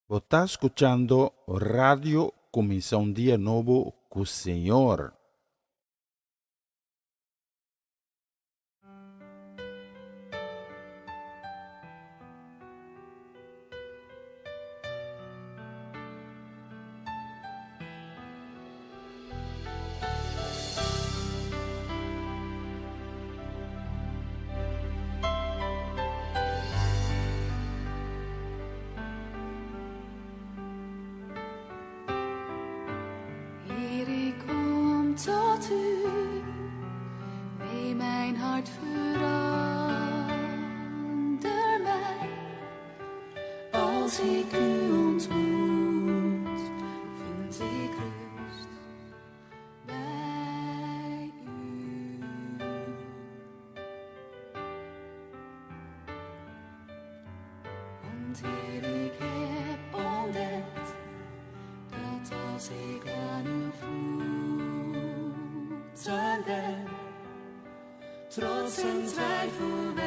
Bo ta skuchando Radio Kuminsá un Dia Nobo ku Señor. Heer, ik kom tot u. Neem mijn hart, verander mij. Als ik u ontmoet, vind ik rust bij u. Want Heer, ik heb ontdekt dat als ik aan uw voeten ben, trots en twijfel wijken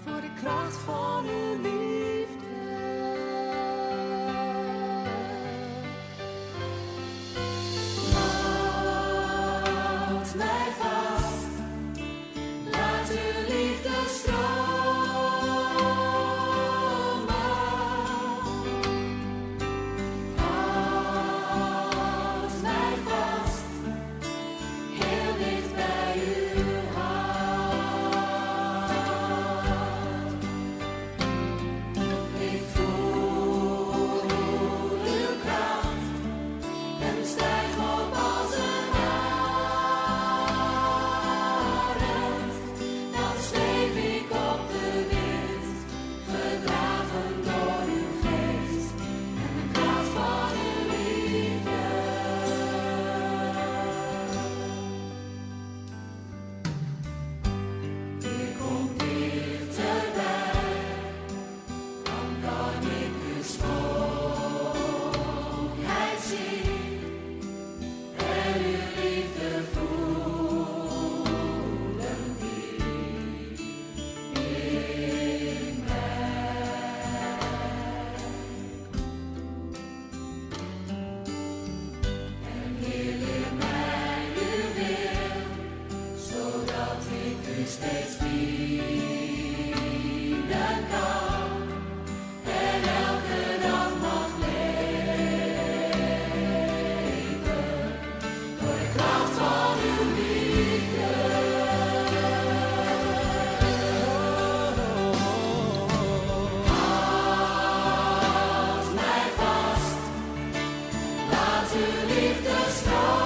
voor de kracht van uw liefde. Houd mij vast, laat uw liefde stromen. Houd mij vast, heel dicht bij uw hart. Ik voel uw kracht en stijg op als een arend. Dan zweef ik op de wind, gedragen door uw geest en de kracht van uw liefde. Ik kom dichterbij, dan kan ik uw schoonheid zien en uw liefde voelen diep in mij. En Heer, leer mij uw wil, zodat ik u steeds dienen kan en elke dag mag leven door de kracht van uw liefde. Houd mij vast, laat uw liefde stromen.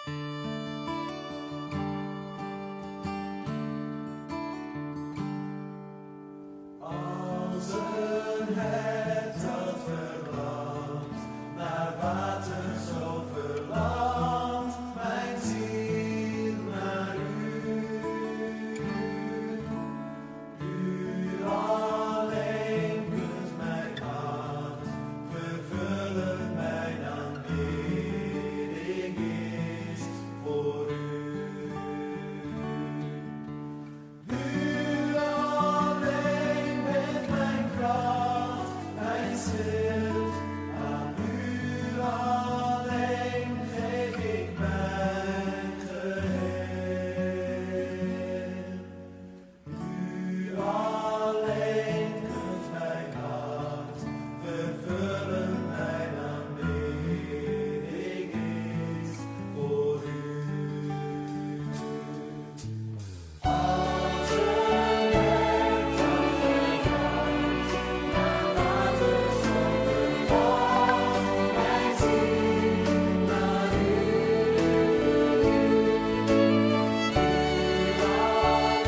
Als een hert dat verlangt naar water, zo verlangt mijn ziel naar u. U alleen kunt mijn hart vervullen, mijn aanbidding is voor u. U alleen bent mijn kracht, mijn schild. Aan u alleen geef ik mijn geheel. U alleen kunt mijn hart vervullen, mijn aanbidding is voor u. Als een hert dat verlangt naar water, zo verlangt mijn ziel naar u. U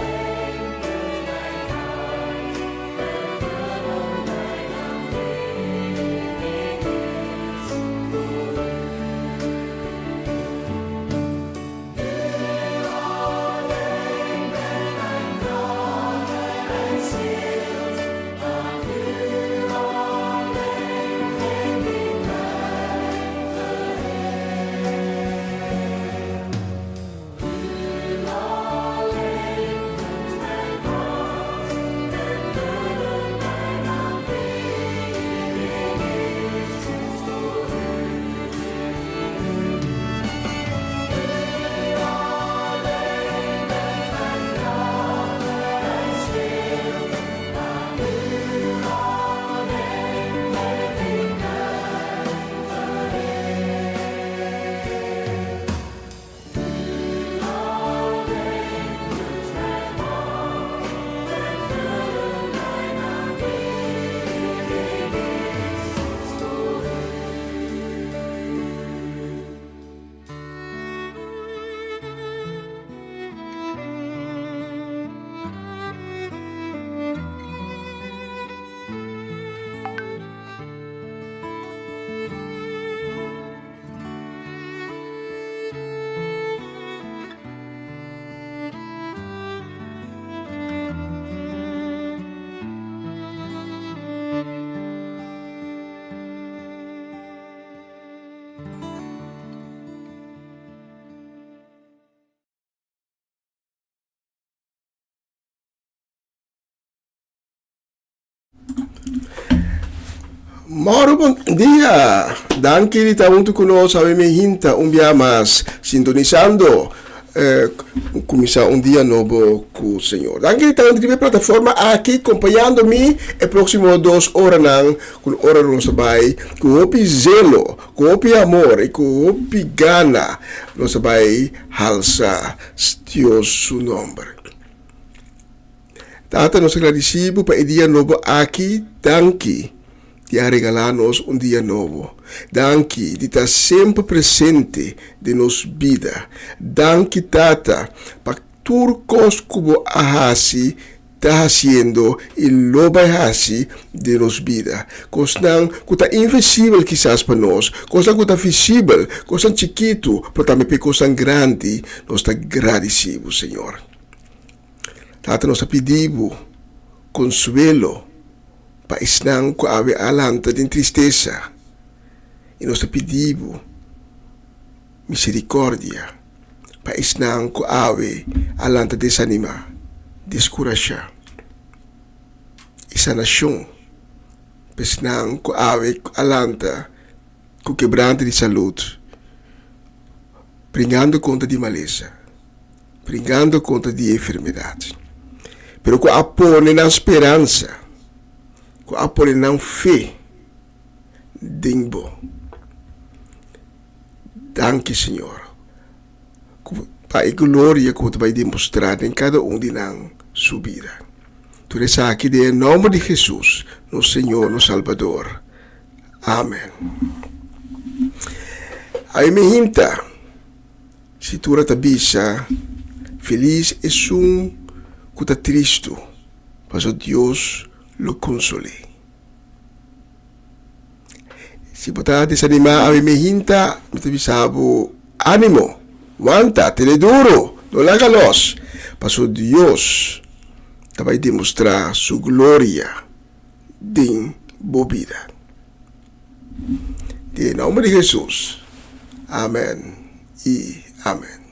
alleen kunt mijn hart vervullen, mijn aanbidding is voor u. U alleen bent mijn kracht, mijn schild. Aan u alleen geef ik mijn geheel. U alleen kunt mijn hart vervullen, mijn aanbidding is voor u. U alleen bent mijn kracht, mijn schild. Aan u alleen geef ik mijn geheel. U alleen kunt mijn hart vervullen, mijn aanbidding is voor u. Moro bon dia! Danki di ta huntu ku nos awe mi hinta un bia mas sintonisando eh, kuminsá un dia nobo ku Señor. Danki di ta huntu riba e plataforma aki kompañando mi e próksimo dos oranan ku ora nos ta bai ku hopi zelo, ku hopi amor i ku hopi gana nos ta bai halsa Dios su nomber. Tata, nos ta gradisí bo pa e dia nobo aki. Danki di a regalá nos un dia nobo. Danki di ta semper presente den nos bida. Danki, Tata, pa tur kos ku bo a hasi, ta hasiendo i lo bai hasi den nos bida. Kosnan ku ta invisibel kisas pa nos, kosnan ku ta visibel, kosnan chikitu, pero tambe pa e kosnan grandi, nos ta gradisí bo, Señor. Tata nos ta pidi bo konsuelo pa esnan ku awe a lanta den tristesa i nos ta pidi bo miserikordia pa esnan ku awe a lanta desanimá, deskurashá i sanashon pa esnan ku awe a lanta ku kebrante di salud, bringando kontra di malesa. Bringando kontra di e enfermedat, pero ku a pone nan speransa, ku a pone nan fe den bo. Danki, Señor, ku pa e gloria ku bo ta bai demostrá den kada un di nan su bida. Tur esaki den e nòmber di Hesus, nos Señor, nos Salbador. Amen. Awe mi hinta. Skritura ta bisa, Felis esun ku ta tristu, pasobra Dios lo konsol'é. Si bo ta desanimá awe mehinta, mi ta bisa bo, Ánimo! Wanta! Tene duru! No laga lòs! Pasobra Dios ta bai demostrá su gloria den bo bida. Den e nòmber di Hesus, amèn i amèn.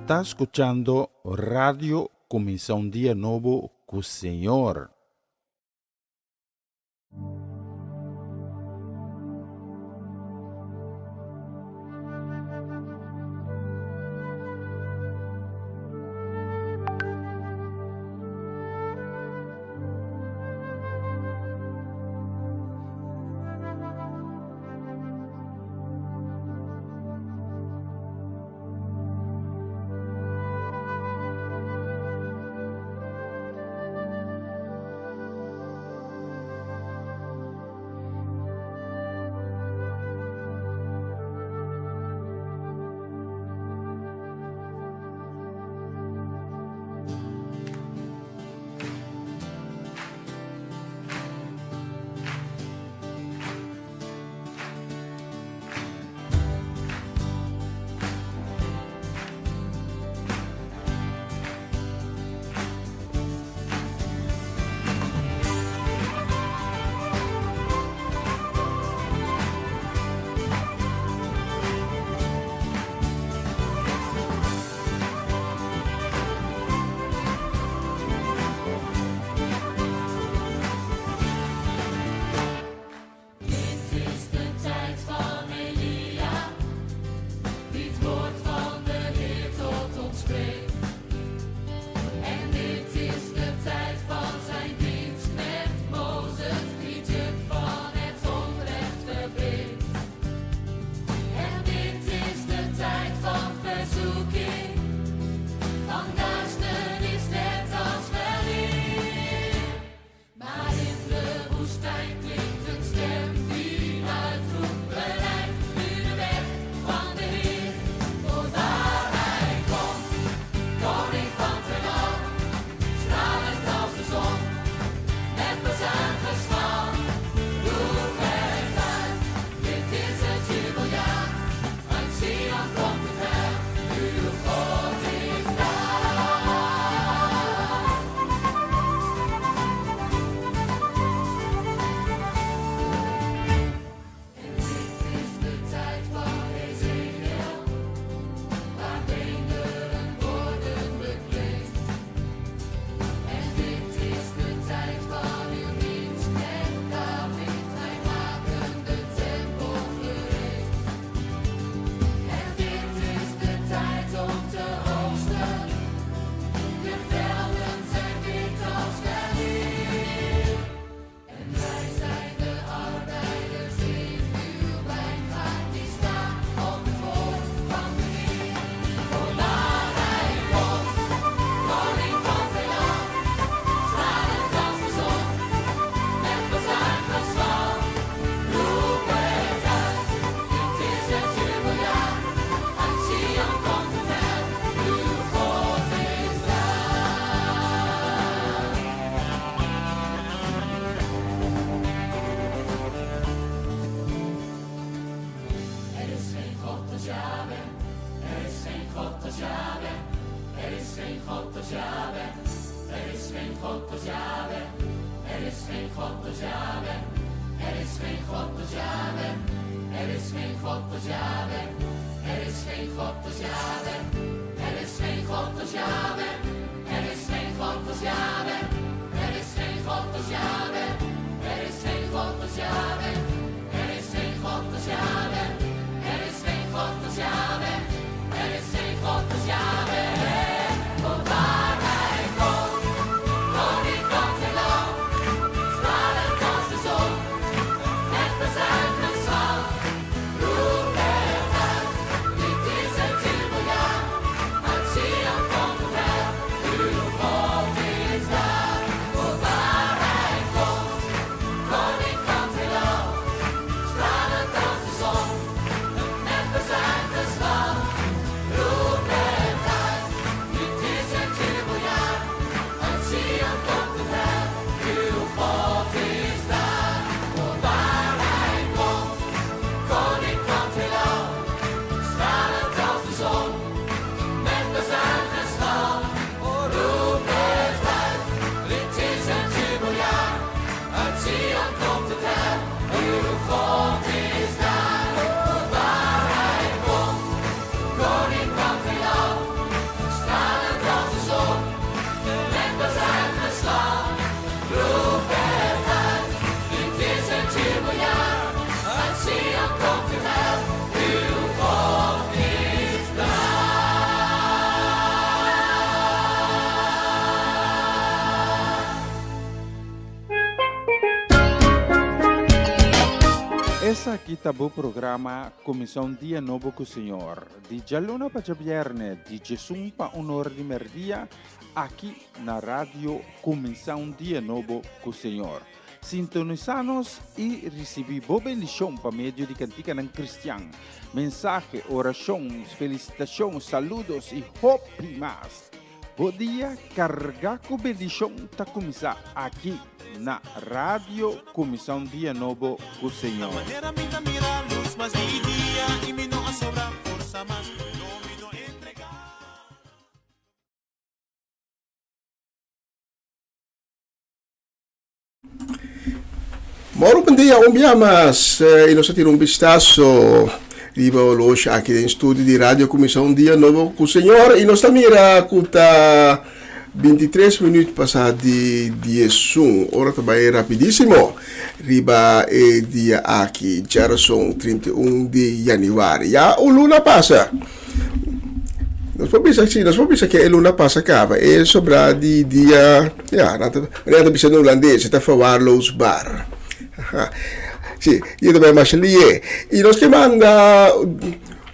Bo ta skuchando Radio Kuminsá un Dia Nobo ku Señor. Dit is de tijd van Elia, die het woord van de Heer tot ons spreekt. En dit is de tijd van zijn dienstknecht Mozes, die het juk van het onrecht verbreekt. En dit is de tijd van verzoeking, van duisternis net als weleer. Maar in de woestijn klinkt een stem die uitroept, bereid nu de weg van de Heer. Voor waar hij komt, koning van het heelal, stralend als de zon, met bazuingeschal. Roep het uit, dit is het jubeljaar, uit Sion komt het heil, uw God is daar. En dit is de tijd van Ezekiel, waar beenderen worden bekleed. En dit is de tijd van uw dienstknecht David, wij maken de tempel gereed. En dit is de tijd om te oogsten, de velden zijn wit als weleer. En wij zijn de arbeiders in uw wijngaard die staan op het woord van de Heer. Voor waar hij komt, koning van het heelal, stralend als de zon, met bazuingeschal. Roep het uit, dit is het jubeljaar, uit Sion komt het heil, uw God is daar. Er is geen God als Yahweh, er is geen God als Yahweh, er is geen God als Yahweh, er is geen God als Yahweh, er is geen God als Yahweh, er is geen God als Yahweh, er is geen God als Yahweh, er is geen God als Yahweh, er is geen God als Yahweh, er is geen God als Yahweh, er is geen God als Yahweh, er is geen God als Yahweh, er is geen God als Yahweh, er is geen God als Yahweh, er is geen God als Yahweh. Voor waar hij komt, koning van het heelal, stralend als de zon, met bazuingeschal. Roep het uit, dit is het jubeljaar, uit Sion komt het heil, uw God is daar. Esaki ta bo programa Kuminsá un Dia Nobo ku Señor, di djaluna pa djabièrnè, di djesun pa un ora di mèrdia, aki na Radio Kuminsá un Dia Nobo ku Señor. Sintonisá nos i risibí bo bendishon pa medio di kantikanan kristian, mensahe, orashon, felisitashon, saludos i hopi mas. Bo dia kargá ku bendishon ta kuminsá aki na Radio Kuminsá un Dia Nobo ku Señor. Moro bon dia un bia mas y nos a tira un bistazo riba oloshi aki den studio di Radio Cuminsa un Dia Nobo cu Señor y nos ta mira cu ta 23 minuut pasa di 11 ora ta bay rapidisimo riba e dia aki djarason 31 di januari ya un luna pasa. Nos por bisa, sí, nos por bisa que e luna pasa caba. E sobra di dia, ja, nan ta, nan ta bisa na holandés, e ta verwaarloosbaar. Aha. Sí, y ta bai masha lié. Y nos ke manda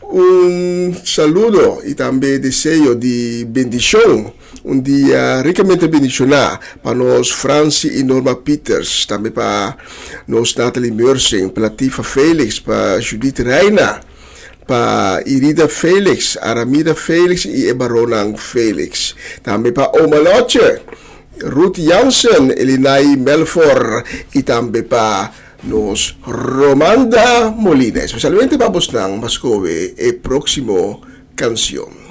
un saludo y tambe deseo di bendicion, un dia ricamente bendicioná pa nos Franci y Norma Pieters, tambe pa nos Natalie Mersing, pa Latifa Felix, pa Judith Reina. Pa Irida Felix, Aramida Felix y e baronnan Felix. Tambe pa Oma Lotje, Ruth Jansen, Elinay Melfor y tambe pa nos Romanda Molina. Especialmente pa bosnan pa scoge e proximo cancion.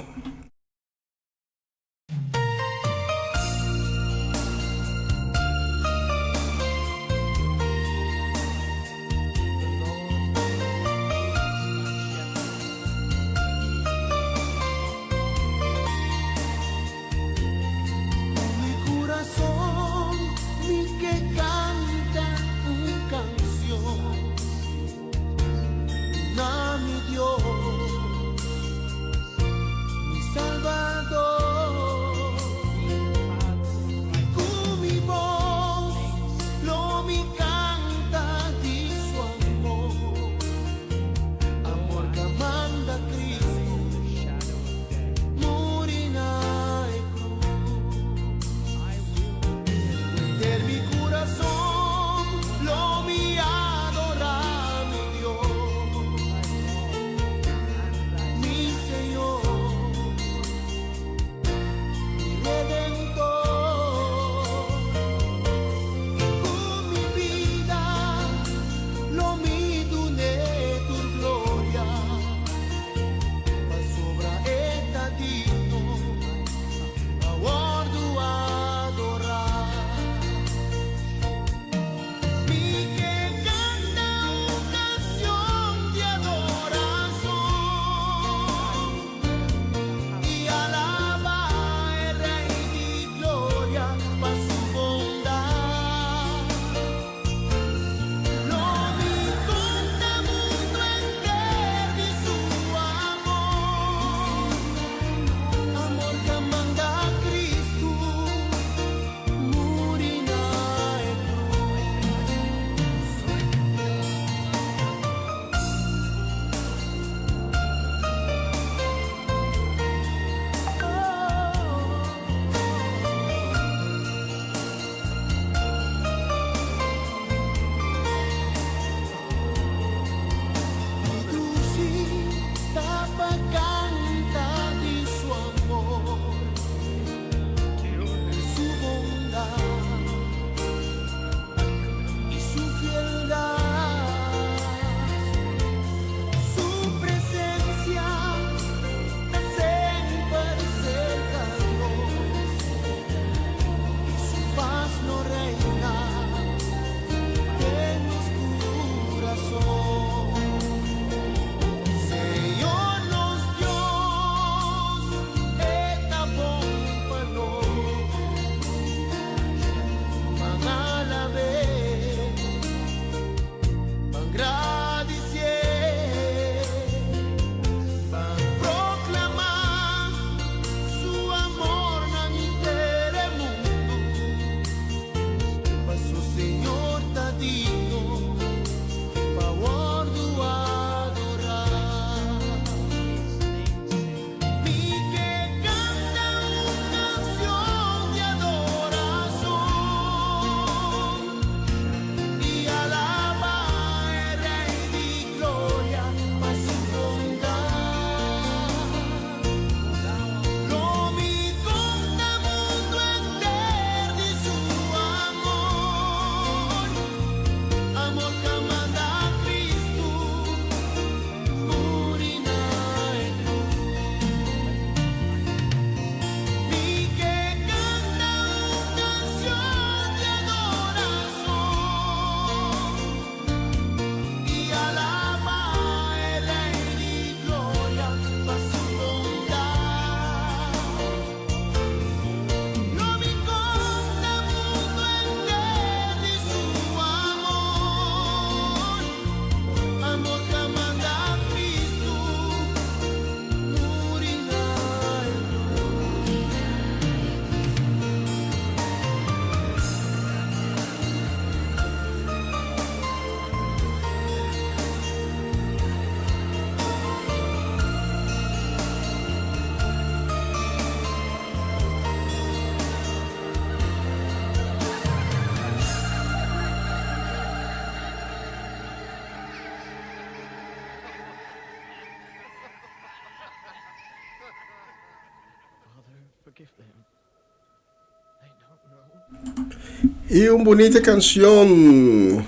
Y un bunita canción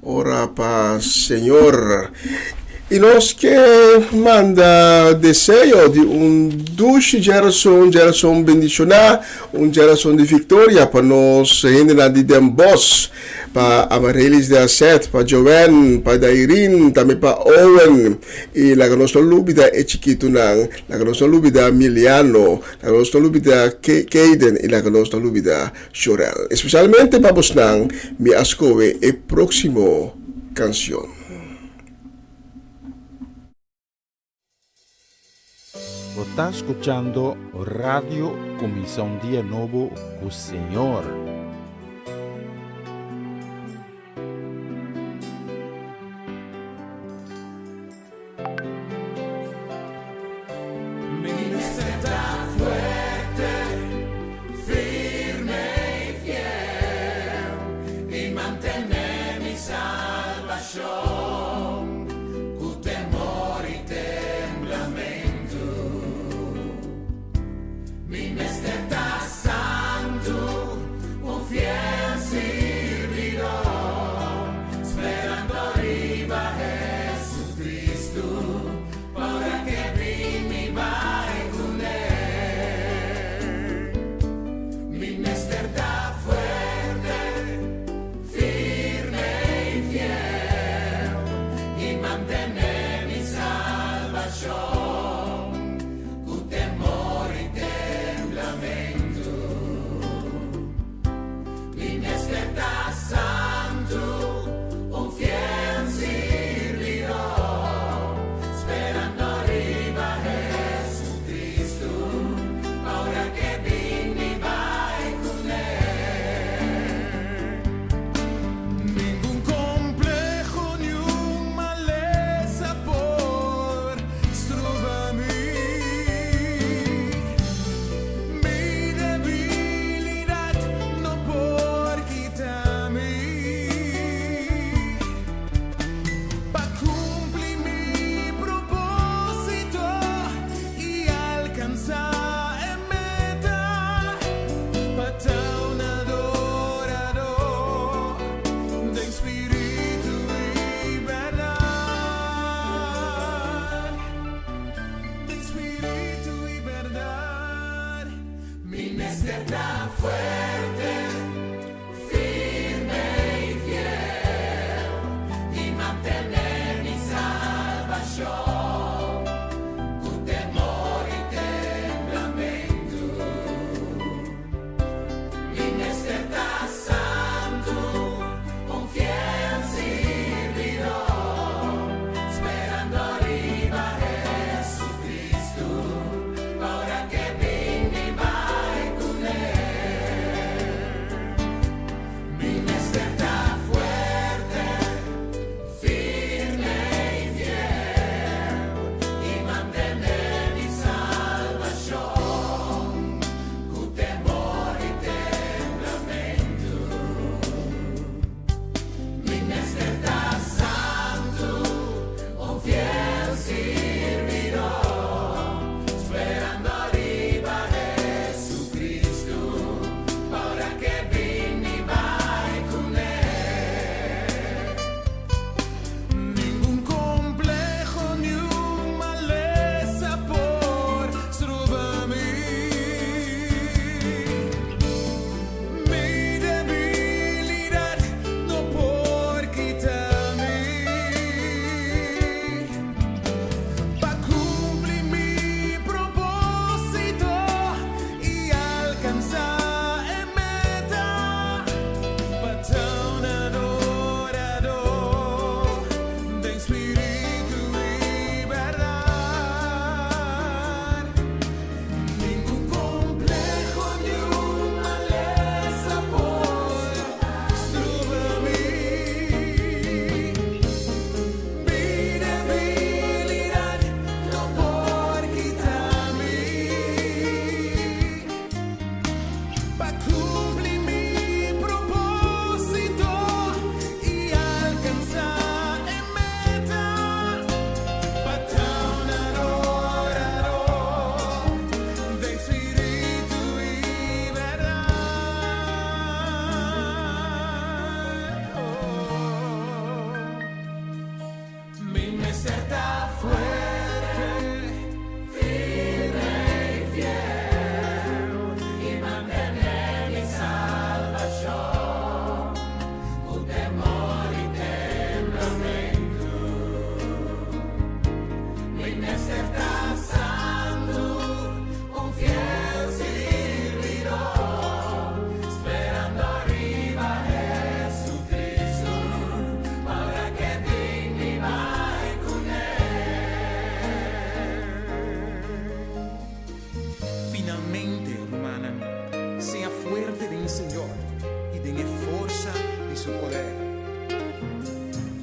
Ora pa Señor. Y nos ke manda deseo di un dushi djerason, djerason bendiciona, un djerason di victoria pa nos hendenan di Den Bosch. Pa Amarelis de Asset, pa Joanne, pa Dairin, tambe pa Owen. I laga nos no lubida e chikitunan, laga nos no lubida Miliano, laga nos no lubida Kayden i laga nos no lubida Shorel. Espesialmente pa bosnan mi a skohe e próksimo kansion. Bo ta skuchando Radio Kuminsá un Dia Nobo ku Señor. Ningun kompleho niun malesa por stroba mi. Mi debilidat no por kita mi.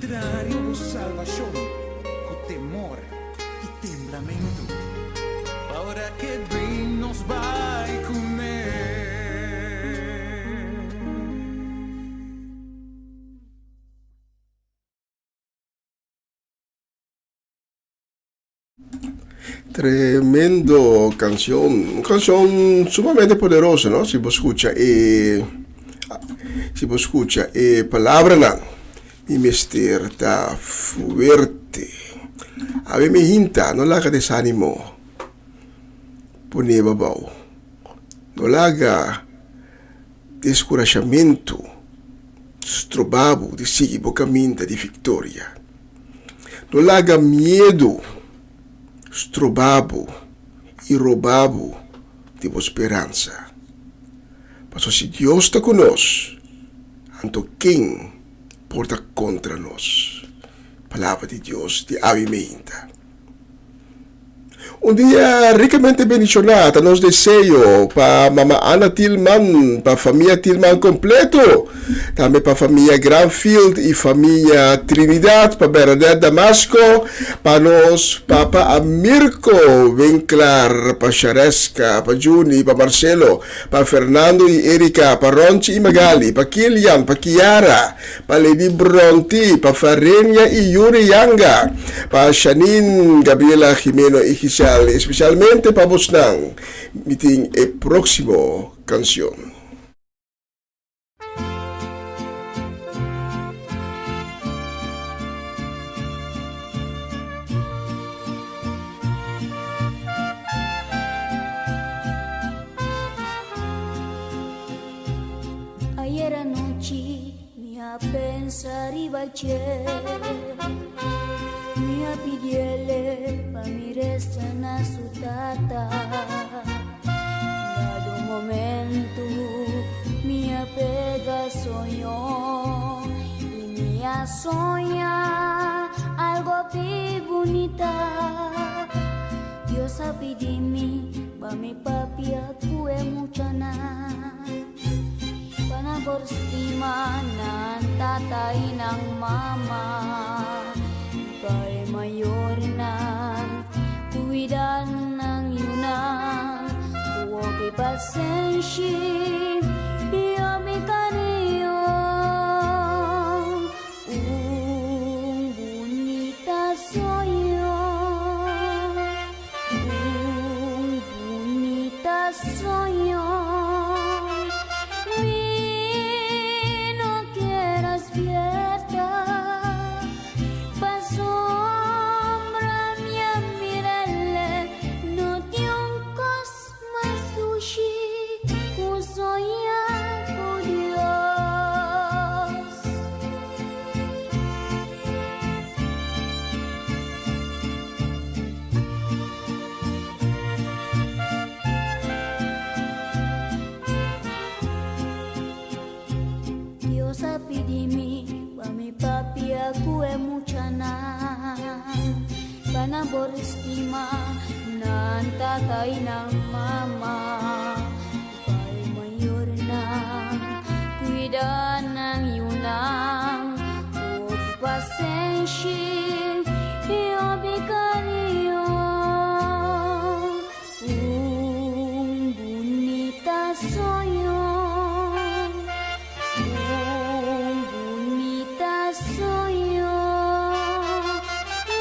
Traha bo salbashon ku temor i temblamentu. Pa ora ku e bin nos bai kuné. Tremendo canción, un canción sumamente poderoso, no? Si bo scucha e si bo scucha e palabranan, mi mester ta fuerte. Awe mi hinta, no laga desanimo pone bo abou. No laga descurashamentu stroba bo di sigui bo caminda di victoria. No laga miedu stroba bo i roba bo di bo speransa. Pasobra si Dios ta ku nos, anto ken por ta kontra nos? Palabra di Dios di awe meinta. Un dia ricamente bendiciona ta nos deseo pa Mama Ana Tilman, pa famia Tilman completo, tambe pa famia Granfield y famia Trinidad, pa Bernadette Damasco, pa nos Papa Amirko Winklar, pa Shareska, pa Juni, pa Marcelo, pa Fernando y Erika, pa Ronchi y Magali, pa Kilian, pa Kiara, Pa Lady Bronti, pa Farenia y Yuri Yanga, pa Shanine, Gabriela, Jimeno y Giselle, especialmente pa bosnan, mi tin e proximo cancion. Ayer anochi Mi a pensa riba dje Mi a pidiele pa mi resa na su tata Dado momento mi a pega soño Y mi a soña algo pi bunita Dios a pidi mi pa mi papia ku e muchanan. Pa nan por stima nan tata i nan mama, i pa e mayornan kuida nan yunan ku hopi pasenshi i hopi kariño. Un bunita soño, un bunita soño. Mi no kier a spierta, pasobra mi a mir'el no tin un kos mas dushi ku soña ku Dios. Dios a pidi mi pa mi papia ku e muchanan, pa nan por stima nan tata i nan mama, pa e mayornan kuida nan yunan ku hopi pasenshi i hopi kariño. Un bunita soño, un bunita soño.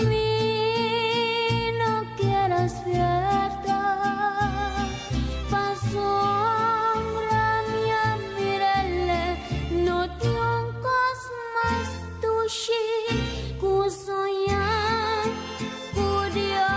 Mi no kier a spierta, pasobra mi a mir'el no tin un kos mas dushi ku soña ku Dios.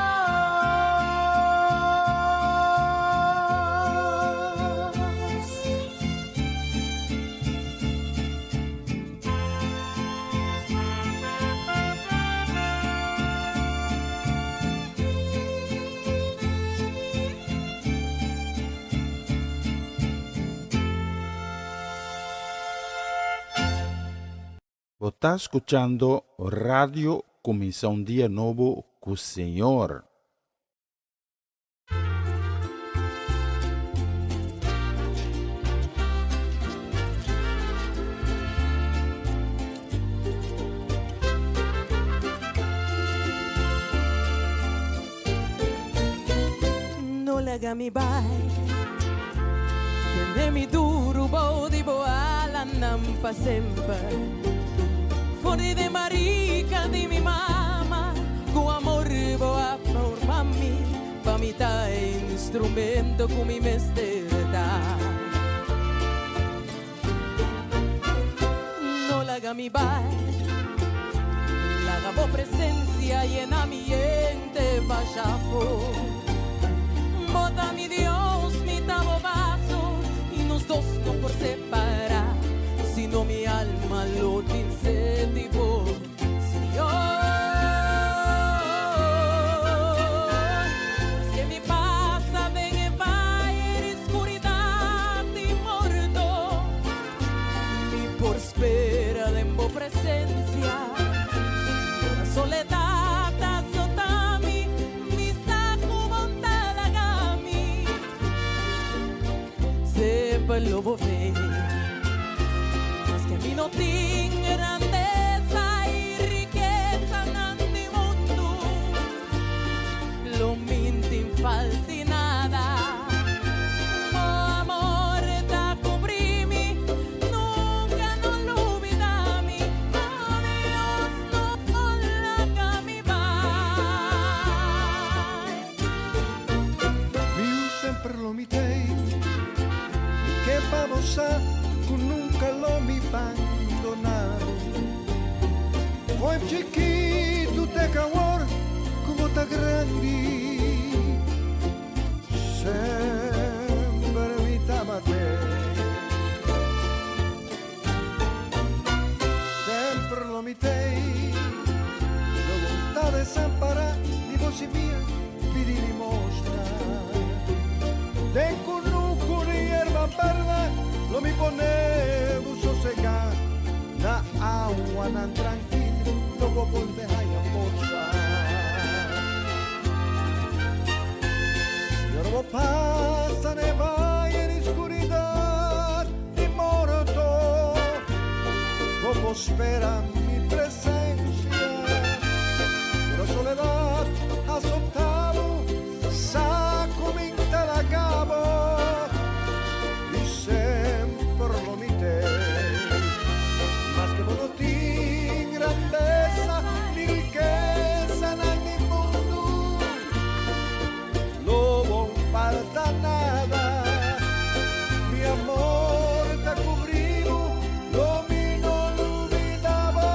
Bo ta skuchando Radio Kuminsá un Dia Nobo ku Señor. laga mi bai. Tene mi duru bou di bo alanan pa semper. For di den barika di mi mama, ku amor bo a forma mi, pa mi ta e instrumento ku mi mester ta. No laga mi bai, laga bo presencia yena mi ente basha afó. Bo ta mi Dios, mi ta bo vaso, y nos dos no por separa, sino mi alma lo tin sed di bo, Señor. Maske mi pasa den e valle di scuridad di morto, mi por spera den bo presencia. Ora soledad ta azota mi, mi sa cu bo ta laga mi. Semper lo bo ve. Maske mi no tin grandeza y rikezanan di mundu, lo min tin falti nada. Bo amor ta cubri mi, nunca no lubida mi. Oh Dios, no laga mi bai. Mi yu semper lo mi tei, mi ke pa bo sa ku nunka lo mi bandoná bo. Fo'i chikitu te kawor ku bo ta grandi, semper mi tabat'é. Semper lo mi tei, lo bo ta desampará ni bo simia pidi limosna. Den kunuku di yerba berde lo mi pone bo sosegá, na awanan trankil lo bo bolbe haña forsa. I ora bo pasa n'e vaye di skuridat di morto, bo por spera mi presensia. Ora soledat azotá bo, sa ku mi ta laga bo i semper lo mi t'ei. Maske bo no tin grandesa ni rikesanan di mundu, lo bo falta nada. Mi amor ta cubri bo, lo mi no lubida bo,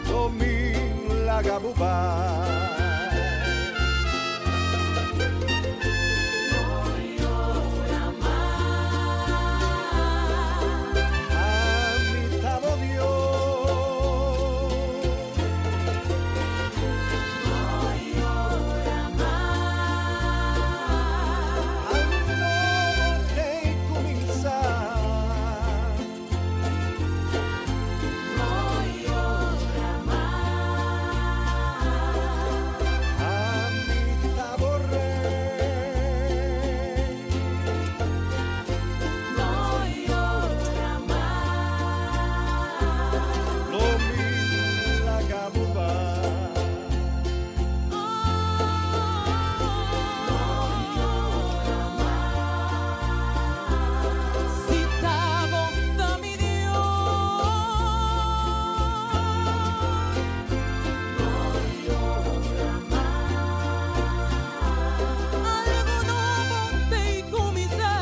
lo mi laga bo bai. Ami ta bo Dios. Algo nobo tei cuminsa. Ami ta bo rey. Lo mi laga bo bai. Si ta bo ta mi Dios. Algo nobo tei cuminsa.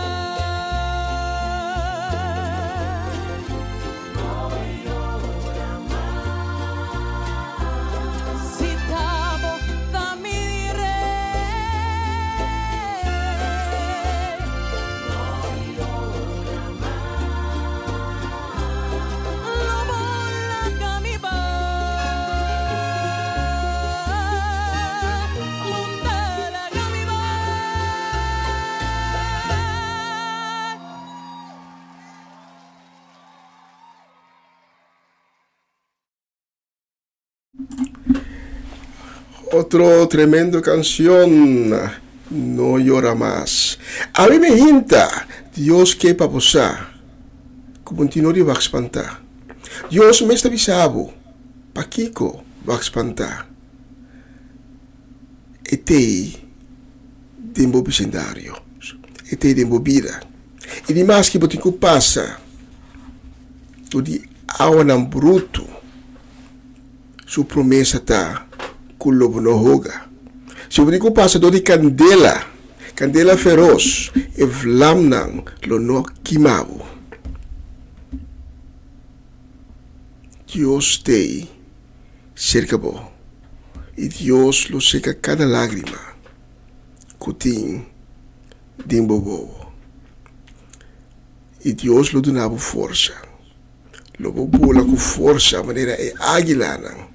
Si ta bo ta mi rey. Lo bo laga mi bai, bo ta laga mi bai. Otro tremendo cancion No yora mas. Ami mi hinta Dios ke pa bo sa ku bo tin no di wak spanta. Dios mes ta bisa bo pakiko wak spanta. E tei. den bo bisindario, e t'ei den bo bida. I di mas ki bo tin ku pasa dor di awanan brutu, su promesa ta ku lo bo no hoga. Si bo tin ku pasa dor di kandela, kandela feros, e vlamnan lo no kima bo. Dios t'ei serka bo, i Dios lo seka kada lágrima ku tin den bo wowo. I Dios lo duna bo forsa. Lo bo bula ku forsa manera e águilanan.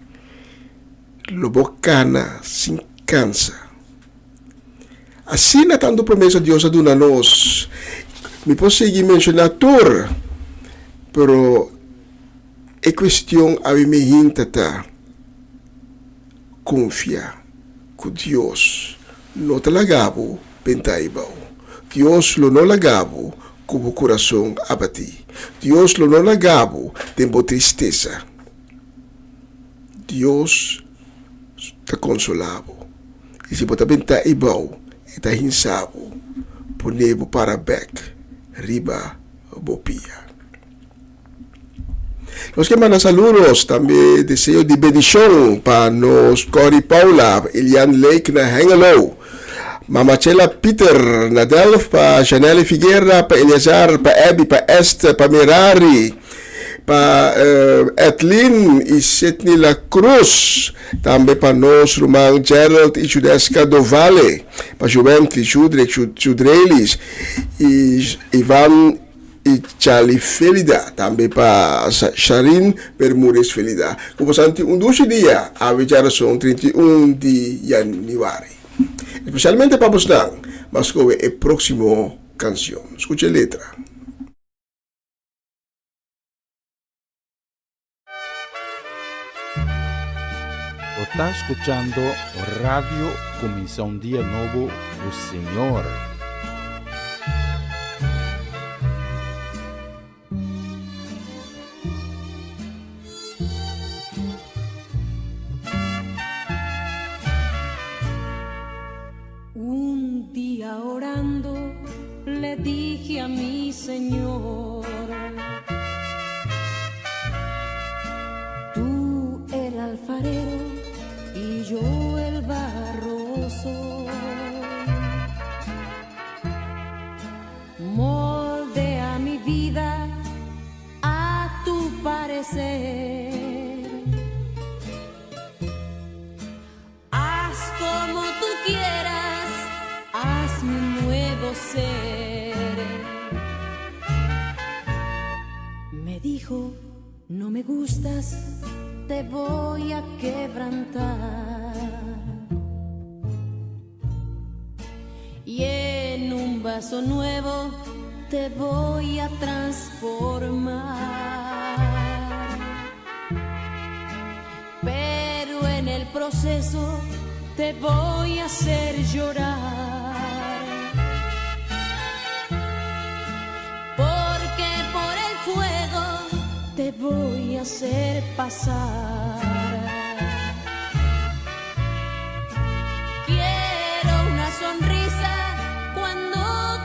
Lo bo kana sin kansa. Asina tantu promesa Dios a duna nos. Mi por sigui menshoná tur, pero e kuestion awe mi hinta ta konfia ku Dios no ta laga bo benta aibou. Dios lo no laga bo ku bo kurason abatí. Dios lo no laga bo den bo tristesa. Dios ta konsolá bo. I si bo ta bentá eibou, e ta hinsá bo, pone bo para bèk riba bo pia. Nos ke manda saludos, tambe deseo di bendishon pa nos Corrie Paula, Elian Lake na Hengelo, Mama Chela Pieter na Delft, pa Janelle Figuera, pa Eleazar, pa Abby, pa Esther, pa Merari, pa Edlin y Sidney La Cruz, tambe pa nos ruman Gerald y Judeska Dovale, pa Juventy, Judrick, Judrelis y Ivan y Charlie Felida, tambe pa Sharin Bermudez Felida. Ku boso tin un dushi dia awe djarason 31 di yanüari. Espesialmente pa bosnan, mas kowe e próksimo kansion. Skucha e letra. Bo ta scuchando Radio Cuminsa un Dia Nobo cu Señor. Un dia orando le dije a mi Señor, Tú el alfarero y yo el barro soy. Moldea mi vida a tu parecer. Haz como tú quieras, hazme un nuevo ser. Me dijo, no me gustas, te voy a quebrantar. Y en un vaso nuevo te voy a transformar. Pero en el proceso te voy a hacer llorar. Porque por el fuego te voy a hacer pasar. Quiero una sonrisa cuando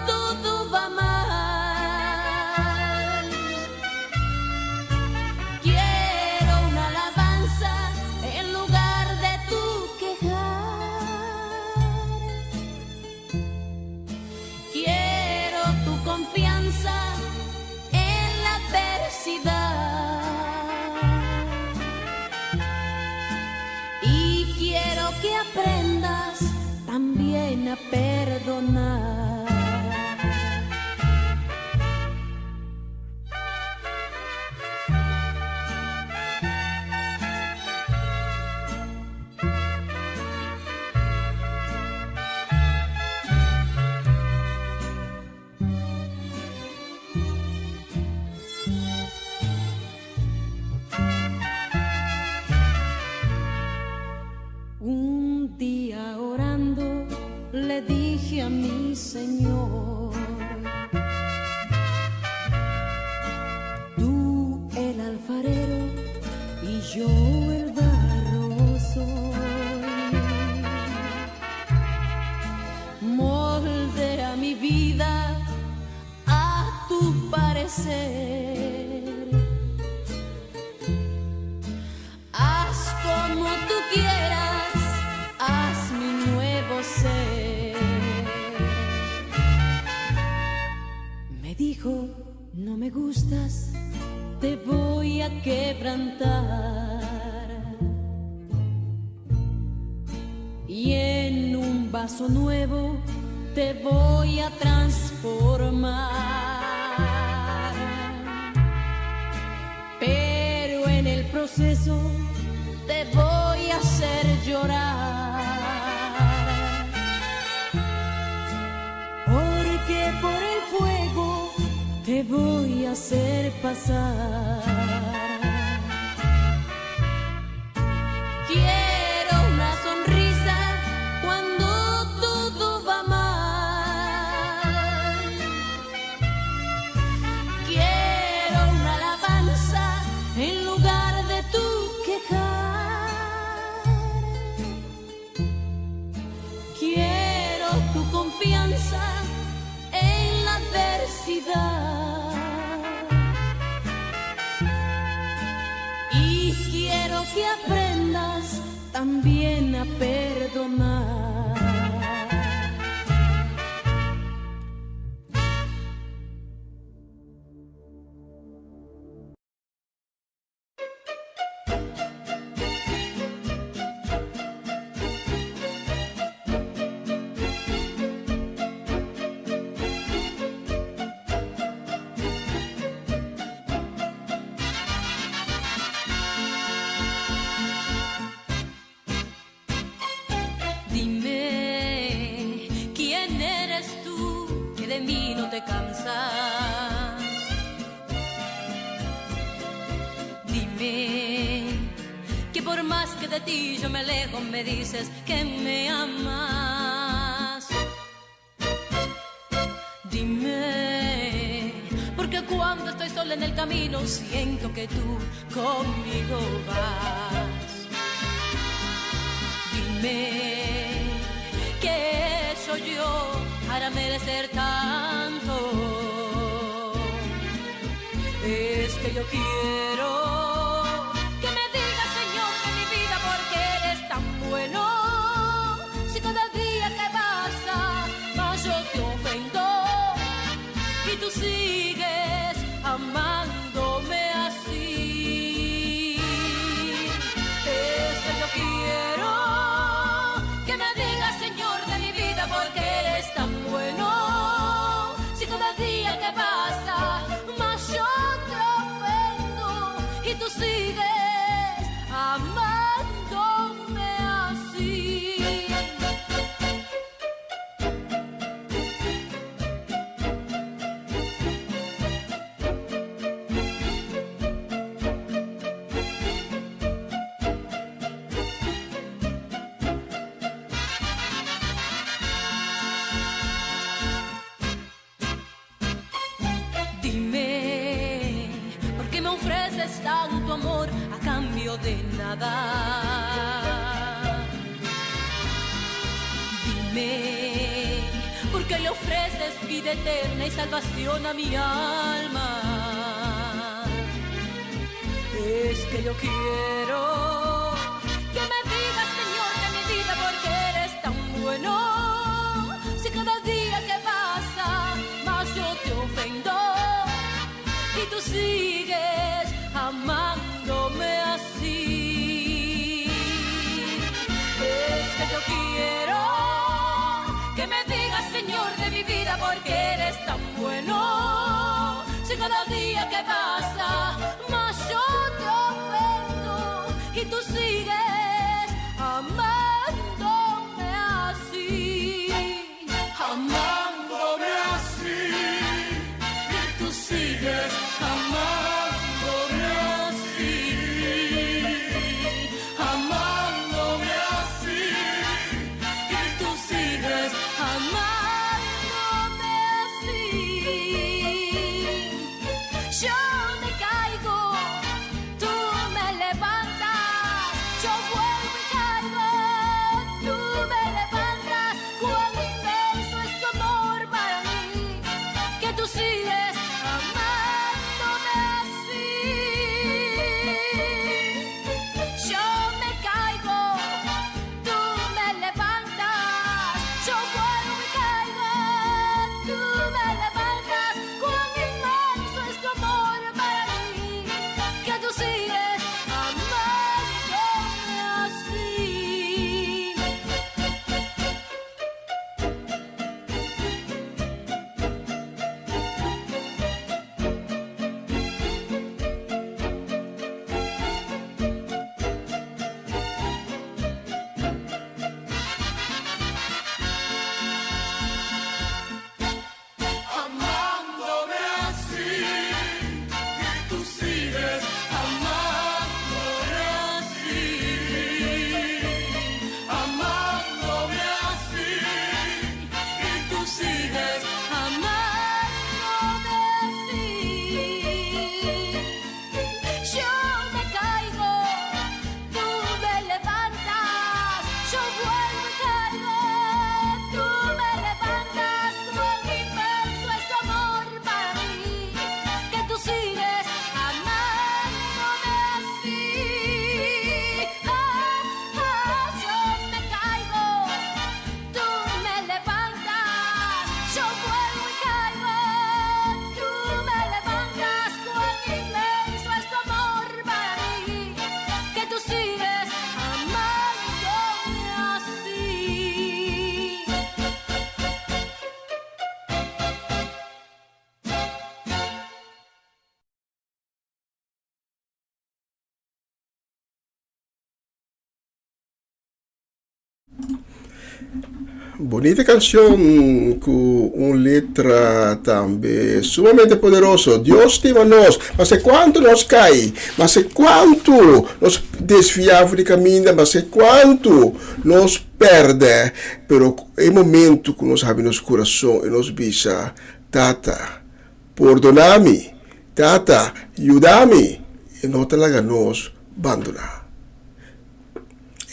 todo va mal. Quiero una alabanza en lugar de tu quejar. Quiero tu confianza en la adversidad. Y quiero que aprendas también a perdonar. Un día orando le dije a mi Señor, Tú el alfarero y yo el barro soy. te voy a quebrantar. Y en un vaso nuevo te voy a transformar. Pero en el proceso te voy a hacer llorar. Porque por el fuego te voy a hacer pasar. Quiero una sonrisa cuando todo va mal. Quiero una alabanza en lugar de tu quejar. Quiero tu confianza en la adversidad. Y quiero que aprendas también a perdonar. Dime, ¿quién eres tú que de mí no te cansas? Dime, que por más que de ti yo me alejo, me dices que me amas. Dime, porque cuando estoy sola en el camino siento que tú conmigo vas. Dime, ¿qué he hecho yo para merecer tanto? Es que yo quiero que me digas, Señor, de mi vida, porque eres tan bueno. Si cada día que pasa, más yo te ofendo y tú sigues amándome así. Es que yo quiero que me digas, Señor, de mi vida, porque eres tan bueno. Si cada día que pasa, más yo te ofendo y tú sigues amándome así. Dime, ¿por qué me ofreces tanto amor a cambio de nada? Dime, ¿por qué le ofreces vida eterna y salvación a mi alma? Es que yo quiero que me digas, Señor, de mi vida, porque eres tan bueno. Si cada día que pasa, más yo te ofendo y tú sigues amándome así. Es que yo quiero que me digas, Señor, de mi vida, porque eres tan bueno. Si cada día que pasa, más yo te ofendo Bonita canción cu un letra tambe sumamente poderoso. Dios stima nos, maske cuanto nos cay, maske cuanto nos desvia for di caminda, maske cuanto nos perde, pero e momento cu nos habri nos curason y nos bisa, Tata, pordona mi, Tata, yuda mi, e no ta laga nos bandona.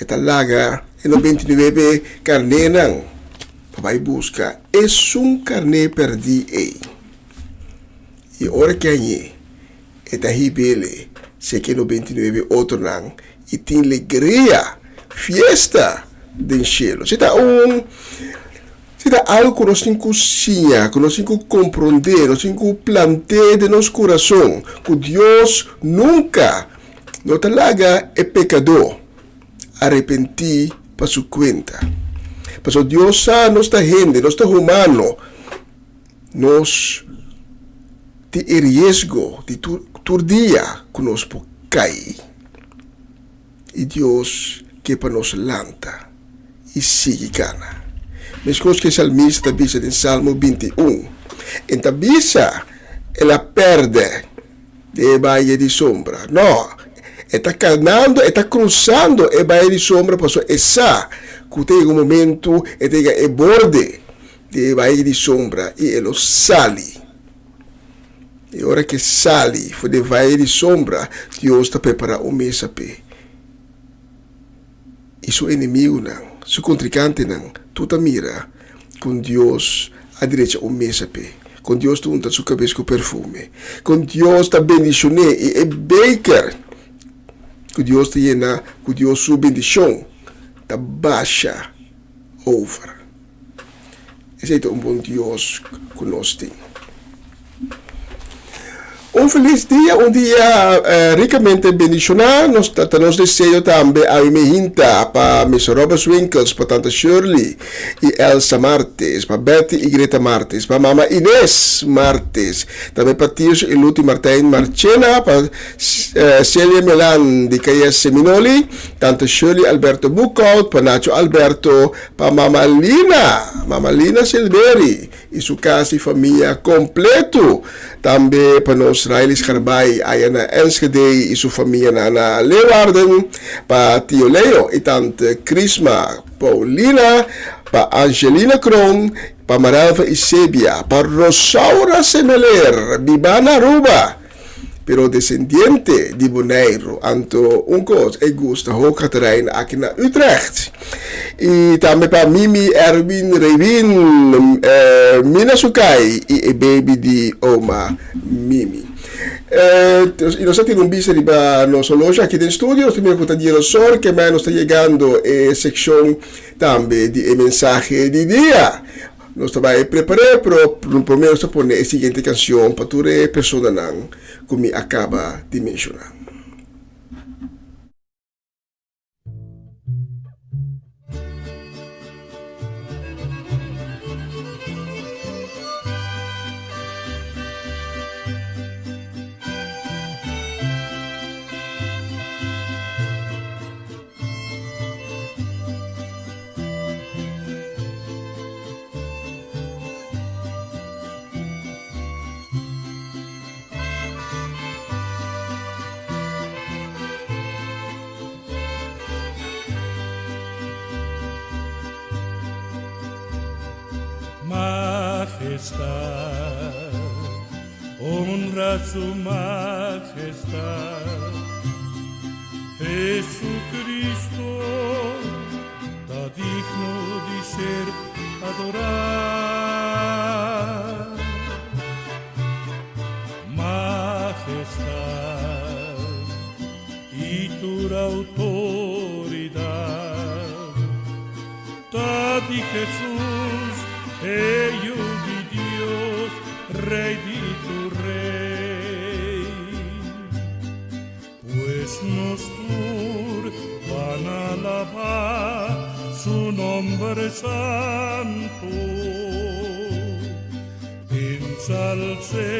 E ta laga e 99 karnénan pa bai buska esun karné pèrdí ei. I ora ke hañ'é, e ta hib'é seke e 99 otronan i tin legria, fiesta den shelu. Si ta un, si ta algu ku nos tin ku siña, ku nos tin ku komprondé, nos tin ku plant'é den nos kurason, ku Dios nunka No ta laga e pekadó arepentí pa su kuenta. Pasobra Dios sa nos ta hende, nos ta humano. Nos tin e riesgo di tur tur dia ku nos por kai. I Dios ke pa nos lanta i sigui kana. Meskos ku e salmista ta bisa den Salmo 21, E ta bisa, El a pèrdè. Den e baye di sombra. No, e ta kanando, e ta krusando e baye di sombra pasobra e sa ku ta yega un momentu e ta yega e borde di e baye di sombra i e lo sali. I ora ku e sali for di e vaye di sombra, Dios ta prepará un mesa p'e. I su enemigunan, su kontrikantenan, tur ta mira kon Dios a drecha un mesa p'e, kon Dios ta unta su kabes ku perfume, kon Dios ta bendishon'é i e beker ku Dios ta yena ku Dios su bendishon ta basha over. Esei ta un bon Dios ku nos tin. Un felis dia, un dia rikamente bendishoná. Nos ta ta nos deseo tambe awe mi hinta pa Mister Robert Swinkels, pa Tanta Shirley i Elsa Martes, pa Betty i Greta Martes, pa Mama Ines Martes, tambe pa Tirso i Luti Martijn Marchena, pa Celia Melan di Kaya Seminoli, Tanta Shirley Alberto Boekhout, pa Nacho Alberto, Pa Mama Lina, Mama Lina Silveri y su casa y famia completo. Tambe pa nos Riley Scharbaai aya na Enschede y su famianan na Leeuwarden. Pa Tio Leo y Tante Crisma Paulina. Pa Angelina Kroon, pa Marelva Isebia, pa Rosaura Semeler, biba na Aruba. Pero desendiente di Boneiru, anto un kos e gusta ho Katerijn aki na Utrecht. I tambe pa Mimi, Erwin, Rewin, Mina Sukai i e baby di oma Mimi. I nos a tira un bista riba nos holoshi aki den studio, nos ta mira ku ta dia nos sor, ke mei nos ta yegando e sekshon tambe di e mensahe di dia. Nos ta bai prepar'é, pero promé nos ta pone e siguiente kanshon pa tur e personanan ku mi a kaba di menshoná. Majestad, honra su majestad. Jesucristo ta digno di ser adorá. Majestad i tur autoridad ta di Jesus, e Yu di Dios, Rey di tur rey. Pues nos tur ban alabá su nomber santu. Ensalcé,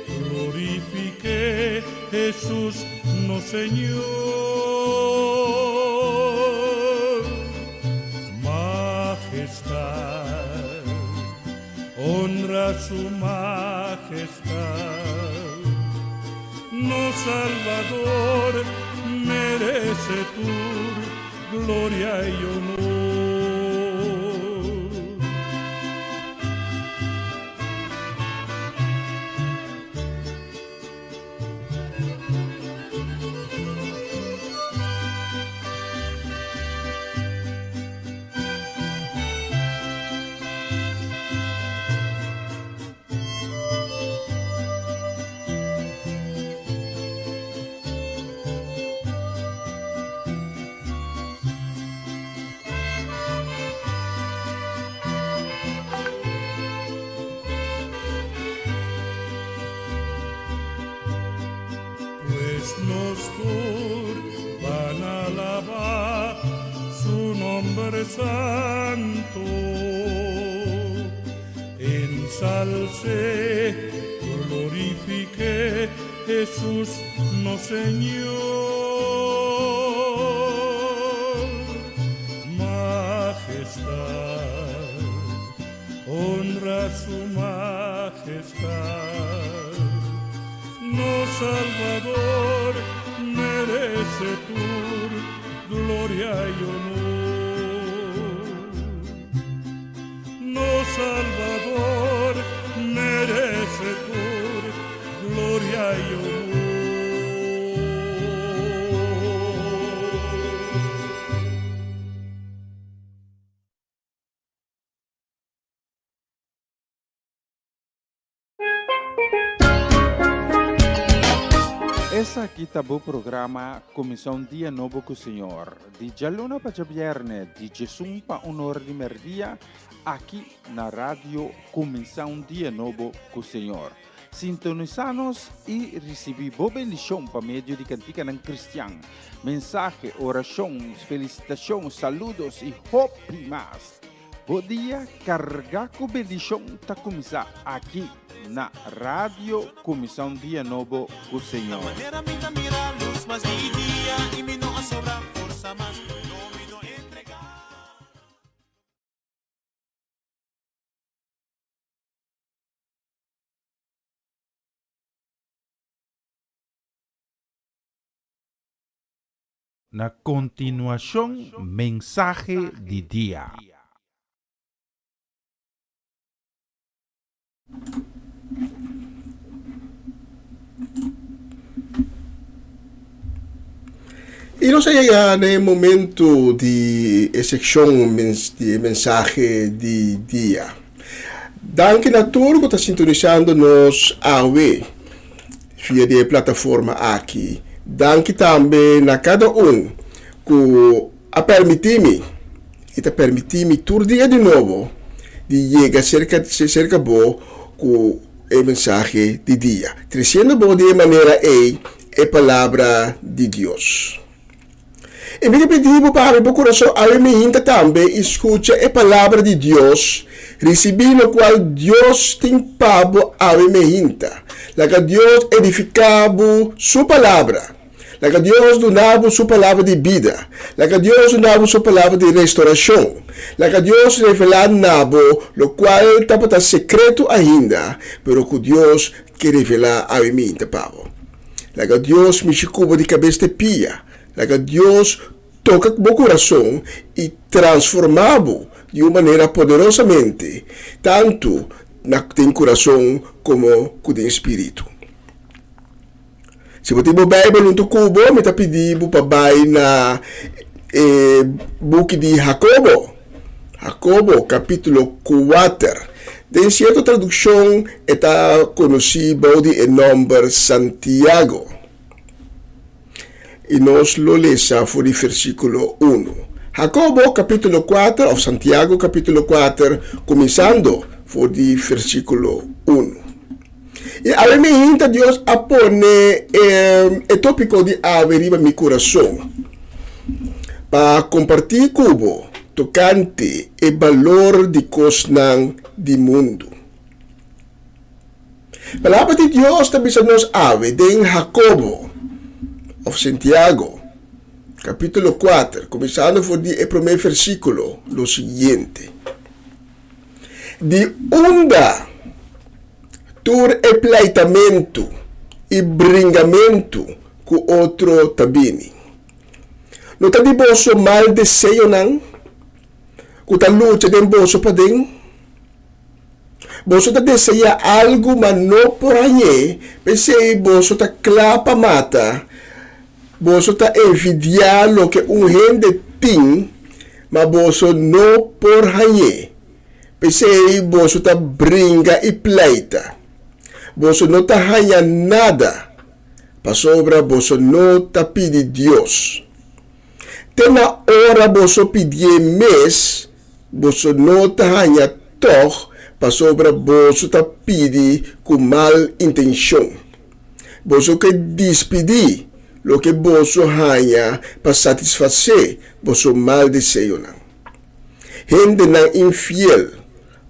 glorifiqué Jesús nos Señor. Majestad. Honra su majestad. No Salvador merece tu gloria y honor. Pues nos tur ban alabá su nomber santo. Ensalcé, glorifiqué Jesús no Señor. Majestad, honra su majestad. No Salvador merece tu gloria y honor. No Salvador merece tu gloria y honor. Esaki ta bo programa Kuminsá un Dia Nobo ku Señor, di djaluna pa djabièrnè di djesun pa un ora di mèrdia, aki na Radio Kuminsá un Dia Nobo ku Señor. Sintonisá nos i risibí bo bendishon pa medio di kantikanan kristian, mensahe, orashon, felisitashon, saludos i hopi mas. Bo dia kargá ku bendishon ta kuminsá aki na Radio Kuminsá un Dia Nobo ku Señor. Na kontinuashon mensahe di dia. I nos a yega na e momento di e sekshon di e mensahe di dia. Danki na tur ku ta sintonisando nos awe. Via di e plataforma aki. Danki tambe na kada un ku a permití mi i ta permití mi tur dia di nobo di yega serka serka bo ku e mensahe di dia, tresiendo bo di e manera ei e Palabra di Dios. I mi ta pidi bo pa habri bo kurason awe mihinta tambe i skucha e palabra di Dios, risibí lokual Dios tin pa bo awe mihinta. Laga Dios edifiká bo su palabra. Laga Dios duna bo su palabra di bida. Laga Dios duna bo su palabra di restorashon. Laga Dios revelá na bo lokual tabata sekreto ainda, pero ku Dios ke revelá awe mihinta pa bo. Laga Dios mishi ku bo di kabes te pia. Laga Dios toka ku bo kurason i transformá bo di un manera poderosamente, tantu na den kurason komo ku den spiritu. Si bo tin bo Beibel huntu ku bo, mi ta pidi bo pa bai na e buki di Hakobo, Hakobo kapítulo kuater. Den sierto tradukshon e ta konosí bou di e nòmber Santiago. I nos lo lesa for di versíkulo unu. Hakobo kapítulo kuater òf Santiago kapítulo kuater kuminsando for di versíkulo unu. I awe mi hinta Dios a pone e tópiko di awe riba mi kurason pa kompartí ku bo tokante e balor di kosnan di mundu. Palabra di Dios ta bisa nos awe den Hakobo òf Santiago kapítulo kuater kuminsando for di e promé versíkulo lo siguiente, Di unda. Tur e pleitamentu i bringamentu ku otro ta bini? No ta di boso mal deseonan ku ta lucha den boso paden? Boso ta deseá algu ma no por hañ'é, p'esei boso ta kla pa mata. Boso ta envidiá loke un hende tin, ma boso no por hañ'é, p'esei boso ta bringa i pleita. Boso no ta haña nada, pasobra boso no ta pidi Dios. Te na ora boso pidié mes, boso no ta haña tòg, pasobra boso ta pidi ku mal intenshon. Boso ke dispidí loke boso haña pa satisfasé boso mal deseonan. Hendenan infiel,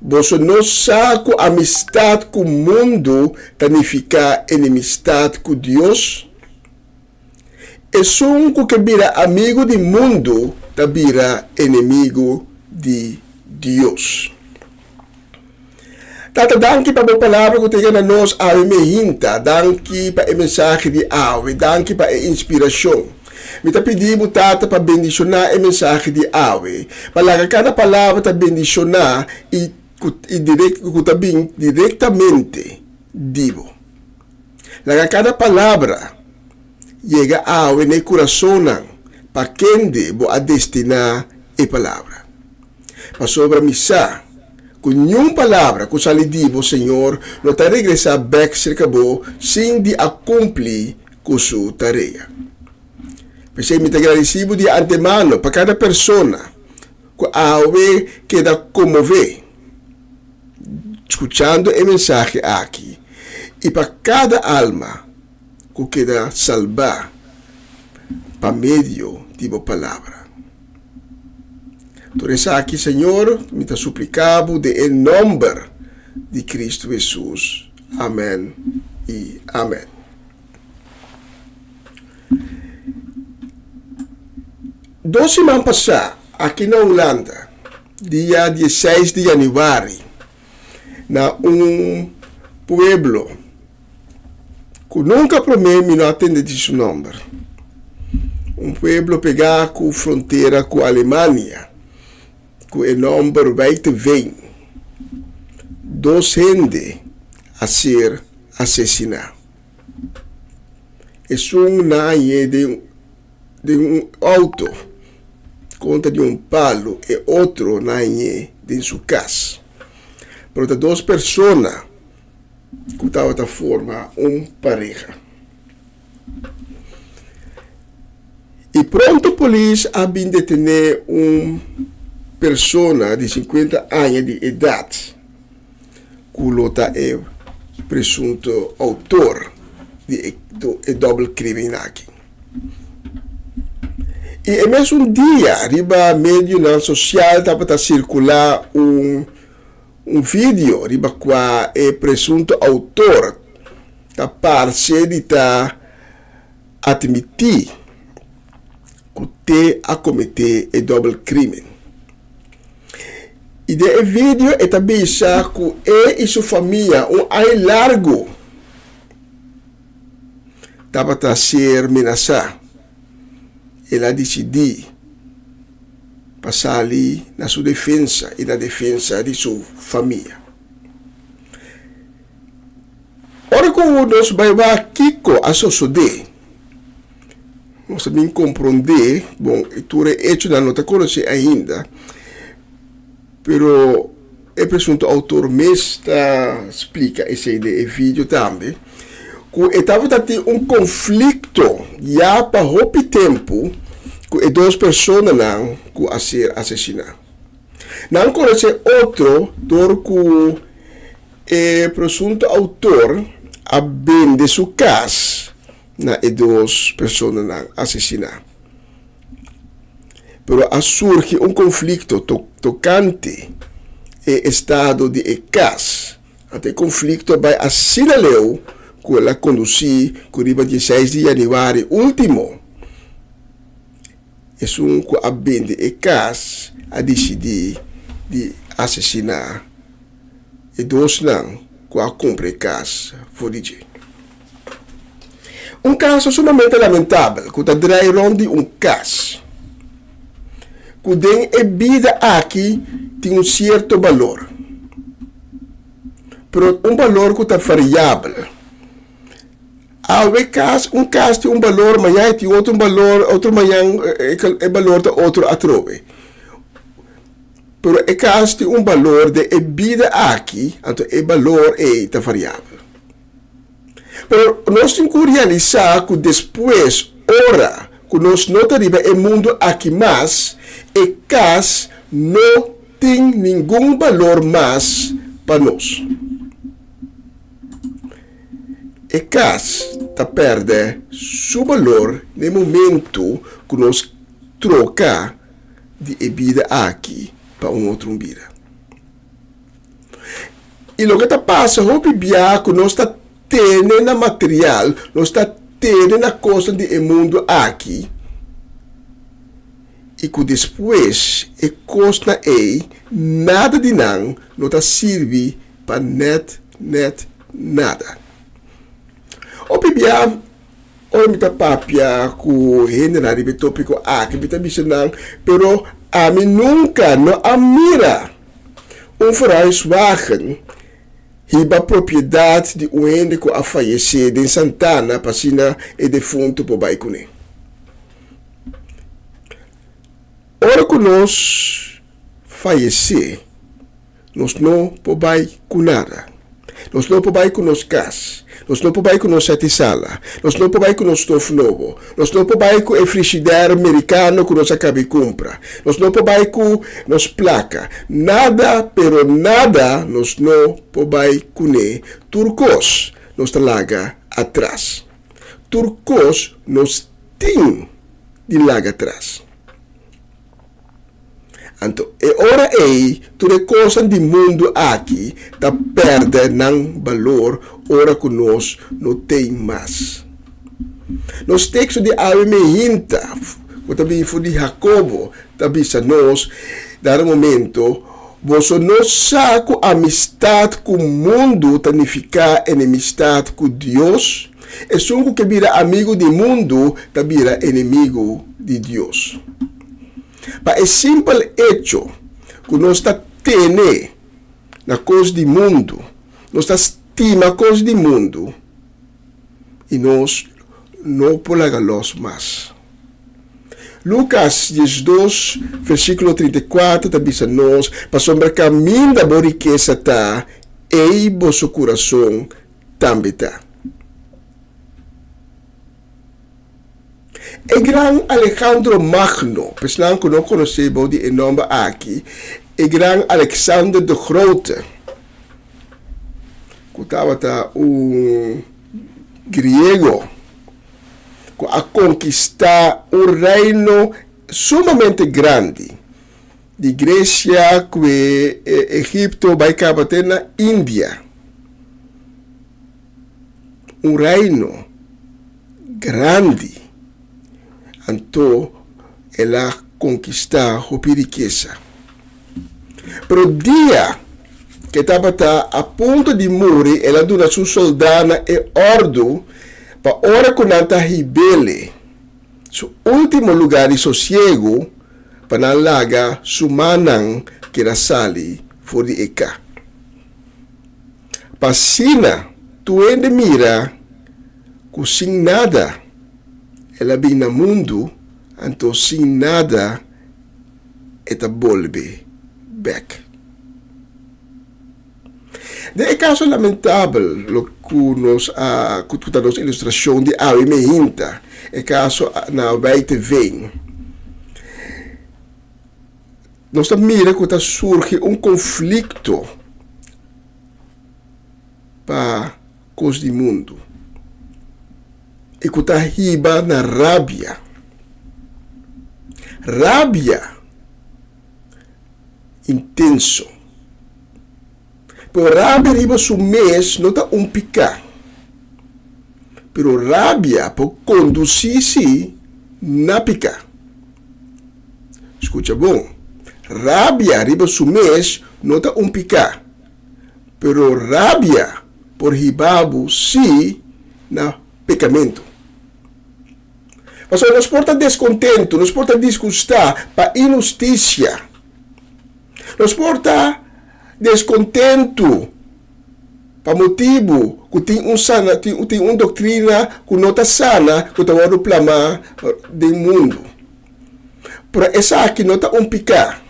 boso no sa ku amistat ku mundu ta nifiká enemistat ku Dios? Esun ku ke bira amigu di mundu ta bira enemigu di Dios. Tata, danki pa bo palabra ku ta yega na nos awe mehinta. Danki pa e mensahe di awe. Danki pa e inspirashon. Mi ta pidi bo, Tata, pa bendishoná e mensahe di awe. Pa laga kada palabra ta bendishoná i ku ta bin direktamente di bo. Laga kada palabra yega awe na e kurasonnan pa kende bo a destiná e palabra. Pasobra mi sa ku niun palabra ku sali di bo, Señor, no ta regresá bèk serka bo sin di a kumpli ku su tarea. P'esei mi ta gradisí bo di antemano pa kada persona ku awe keda konmové skuchando e mensahe aki i pa kada alma ku keda salbá pa medio di bo palabra. Tur esaki, Señor, mi ta supliká bo den e nòmber di Kristu Hesus. Amèn i amèn. Dos siman pasá, aki na Hulanda, dia dieseis di yanüari, na un pueblo ku nunka promé mi no a tende di su nòmber, un pueblo pegá ku frontera ku Alemania, ku e nòmber Weiteveen, dos hende a ser asesiná. Esun nan a hañ'é den den un outo kontra di un palu, e otro nan a hañ'é den su kas. Pero ta dos persona ku tabata forma un pareha. I pronto polis a bin detené un persona di sinkuenta aña di edat ku lo ta e presunto outor di e dòbel krimen aki. I e mesun dia riba medionan sosial tabata sirkulá un Un video riba kua e presunto outor ta parse di ta atmití ku te a kometé e dòbel krímen. I den e video e ta bisa ku e i su famia un ai largu tabata ser menasá. El a disidí pa sali na su defensa i na defensa di su famia. Ora ku nos bai wak kiko a sosodé, nos ta bin komprondé, bon, tur e echonan no ta konosé ainda, pero e presunto outor mes ta splika esei den e video tambe, ku e tabata tin un konflikto ya pa hopi tempu ku e dos personanan ku a ser asesiná. Nan konosé otro dor ku e presunto outor a bende su kas na e dos personanan asesiná. Pero a surgi un konflikto tokante e estado di e kas. Anto e konflikto a bai asina leu ku el a kondusí ku riba dieseis di yanüari último, esun ku a bende e kas a disidí di asesiná e dosnan. ku a kumpra e kas for di dje. Un kaso sumamente lamentabel ku ta drai rònt di un kas ku den e bida aki tin un sierto balor, pero un balor ku ta variabel. Awe kas, un kas tin un balor, mañan e tin otro balor, otro mañan e balor ta otro atrobe. Pero e kas tin un balor den e bida aki, anto e balor ei ta variabel. Pero nos tin ku realisá ku despues, ora ku nos no ta riba e mundu aki mas, e kas no tin ningun balor mas pa nos. E kas ta pèrdè su balor na e momentu ku nos troka di e bida aki pa un otro bida. I loke ta pasa hopi bia ku nos ta tene na material, nos ta tene na kosnan di e mundu aki, i ku despues e kosnan ei nada di nan no ta sirbi pa nèt nèt nada. Hopi bia ora mi ta papia ku hendenan riba e tópiko aki mi ta bisa nan, pero ami nunka no a mira Un verhuiswagen hiba propiedat di un hende ku a fayesé den Santana pa asina e defuntu por bai kuné. Ora ku nos fayesé, nos no por bai ku nada. Nos no por bai ku nos kas, nos no por bai ku nos seti sala, nos no por bai ku nos stof nobo, nos no por bai ku e frishider merikano ku nos a kabi kumpra, nos no por bai ku nos plaka, nada pero nada nos no por bai kuné, tur kos nos ta laga atras. Tur kos nos tin di laga atras. Anto e ora ei tur e kosnan di mundu aki ta pèrdè nan balor ora ku nos no tei mas. Nos teksto di awe mehinta ku ta bini for di Hakobo ta bisa nos, Dado momento, boso no sa ku amistat ku mundu ta nifiká enemistat ku Dios? Esun ku ke bira amigu di mundu ta bira enemigu di Dios. Pa e simpel echo ku nos ta tene na kos di mundu, nos ta stima kos di mundu i nos no por laga lòs mas. Lukas diesdos, versíkulo 34 ta bisa nos, Pasobra kaminda bo rikesa ta, ei boso kurason tambe ta. E gran Alejandro Magno, pa esnan ku no konosé bou di e nòmber aki, e gran Alexander de Grote, ku tabata un griego ku a konkistá un reino sumamente grandi, di Grecia ku e Egipto bai kaba te na India. Un reino grandi. Anto el a konkistá hopi rikesa. Pero dia ku e tabata a punto di muri, el a duna su soldánan e òrdu pa ora ku nan ta hib'é su último lugá di sosiegu, pa nan laga su mannan keda sali for di e ka. Pa asina tur hende mira ku sin nada el a bin na mundu, anto sin nada e ta bolbe bèk. Den e kaso lamentabel lo ku nos a ku ta nos ilustrashon di awe mehinta, e kaso na Wijteveen, nos ta mira ku ta surgi un konflikto pa kos di mundu i ku ta hiba na rabia. Rabia intenso. Pero rabia riba su mes no ta un piká. Pero rabia por kondusí sí na piká. Skucha bon, rabia riba su mes no ta un piká. Pero rabia por hiba bo sí na pekamentu. Pasobra nos por ta deskontentu, nos por ta disgustá pa inhustisia. Nos por ta deskontentu pa motibu ku tin un sana, tin un doktrina ku no ta sana ku ta wòrdu plamá den mundu. Pero esaki no ta un piká.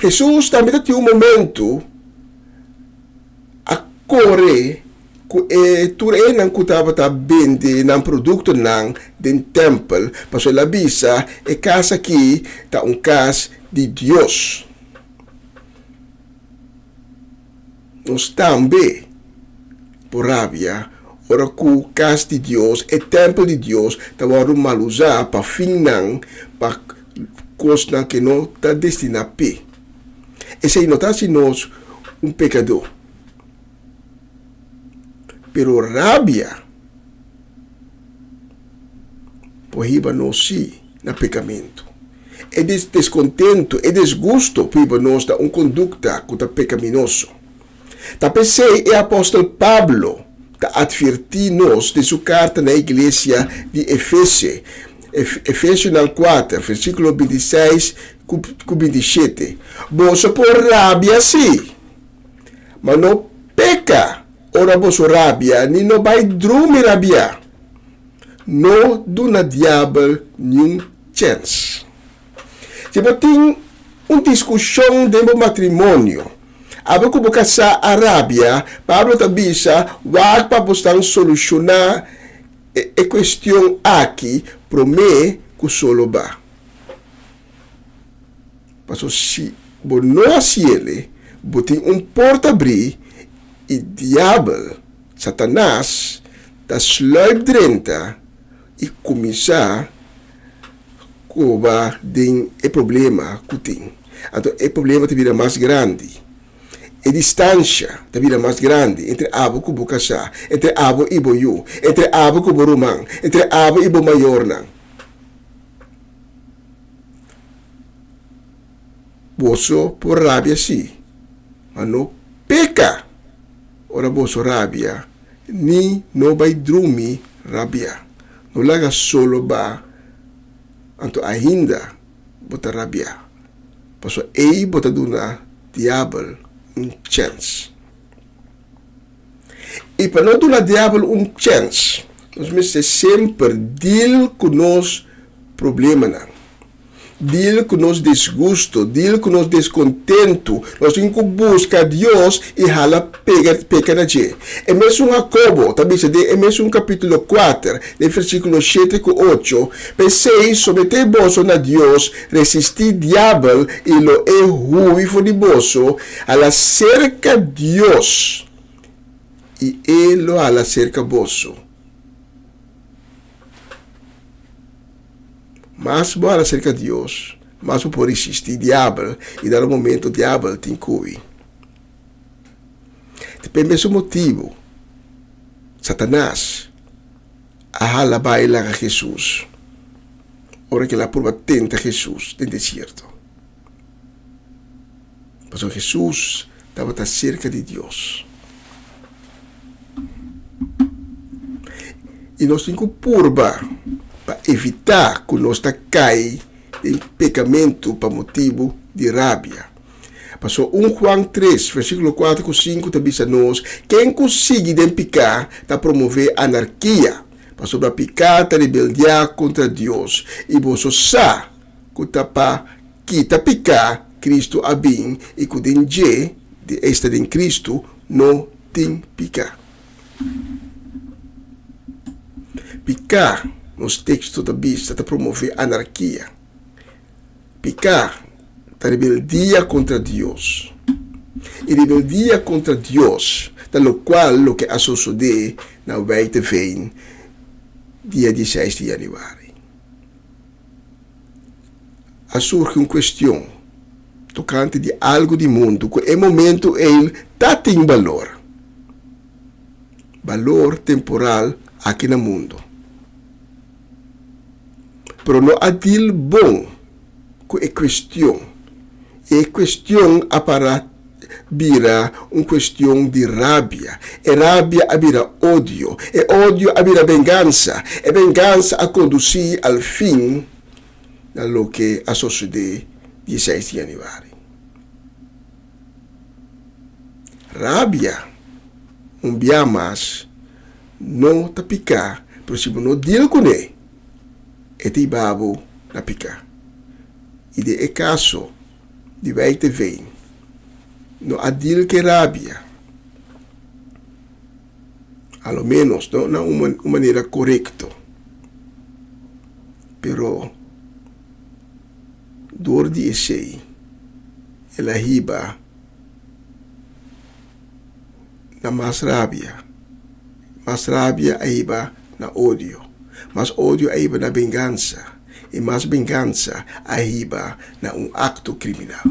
Hesus tambe ta tin un momentu a kore ku e tur enan ku tabata bende nan produktonan den tèmpel, pasobra el a bisa, E kas akí ta un kas di Dios. Nos tambe por rabia ora ku kas di Dios, e tèmpel di Dios, ta wòrdu mal usá pa finnan, pa kosnan ku no ta destiná p'e. Esei no ta hasi nos un pekadó. Pero rabia por hiba nos sí na pekamentu. E deskontentu, e desgusto por hiba nos na un kondukta ku ta pekaminoso. Ta p'esei e apòstel Pablo ta atvertí nos den su karta na e iglesia di Efese, Efesionan kuater, versíkulo bintiseis ku bintishete, Boso por rabia sí, ma no peka ora boso rabia, ni no bai drumi rabiá. No duna diabel niun chèns. Si bo tin un diskushon den bo matrimonio, abo ku bo kasá a rabia, Pablo ta bisa, wak pa bo stan solushoná e kuestion aki promé ku solo ba. Pasobra si bo no hasiele, bo tin un porta abrí i diabel, Satanas, ta sluip drenta i kuminsá koba den e problema ku tin. Anto e problema ta bira mas grandi. E distansha ta bira mas grandi entre abo ku bo kasá, entre abo i bo yu, entre abo ku bo ruman, entre abo i bo mayornan. Boso por rabia sí, ma no peka ora boso rabia, ni no bai drumi rabia. No laga solo ba, anto ainda bo ta rabia, pasobra ei bo ta duna diabel un chèns. I pa no duna diabel un chèns, nos mester semper deal ku nos problemanan. Deal ku nos disgusto, deal ku nos deskontentu. Nos tin ku buska Dios i hala pega peka na dje. E mesun Hakobo ta bisa den e mesun kapítulo kuater, den versíkulo shete ku ocho, P'esei, someté boso na Dios, resistí diabel i lo e hui for di boso. Hala serka Dios i e lo hala serka boso. Mas bo hala serka Dios, mas bo por resistí diabel i dado momento diabel tin ku hui. Ta p'e mesun motibu Satanas a hala bai laga Hesus ora ku el a purba tenta Hesus den desierto. Pasobra Hesus tabata serka di Dios. I nos tin ku purba pa evitá ku nos ta kai den pekamentu pa motibu di rabia. Pasobra un Juan tres, versíkulo kuater ku sinku ta bisa nos, Ken ku sigui den piká ta promové anarkia, pasobra piká ta rebeldiá kontra Dios, i boso sa ku ta pa kita piká Kristu a bin i ku den dje, di esta den Kristu, no tin piká. Piká, nos teksto ta bisa, ta promové anarkia. Piká ta rebeldia kontra Dios. I rebeldia kontra Dios ta lokual loke a sosodé na Wijteveen dia dieseis di yanüari. A surgi un kuestion tokante di algu di mundu ku e momentu ei ta tin balor, balor temporal aki na mundu. Pero no a deal bon ku e kuestion i e kuestion a para. bira un kuestion di rabia. E rabia a bira odio. E odio a bira bengansa. E bengansa a kondusí al fin na loke a sosodé dieseis di yanüari. Rabia, un bia mas, no ta piká, pero si bo no deal kuné, e ta hiba bo na piká. I den e kaso di Wijteveen, no a deal ku e rabia, a lo ménos no na un manera korekto, pero dor di esei el a hiba na mas rabia, mas rabia a hiba na odio, mas odio a hiba na bengansa, i mas bengansa a hiba na un akto kriminal.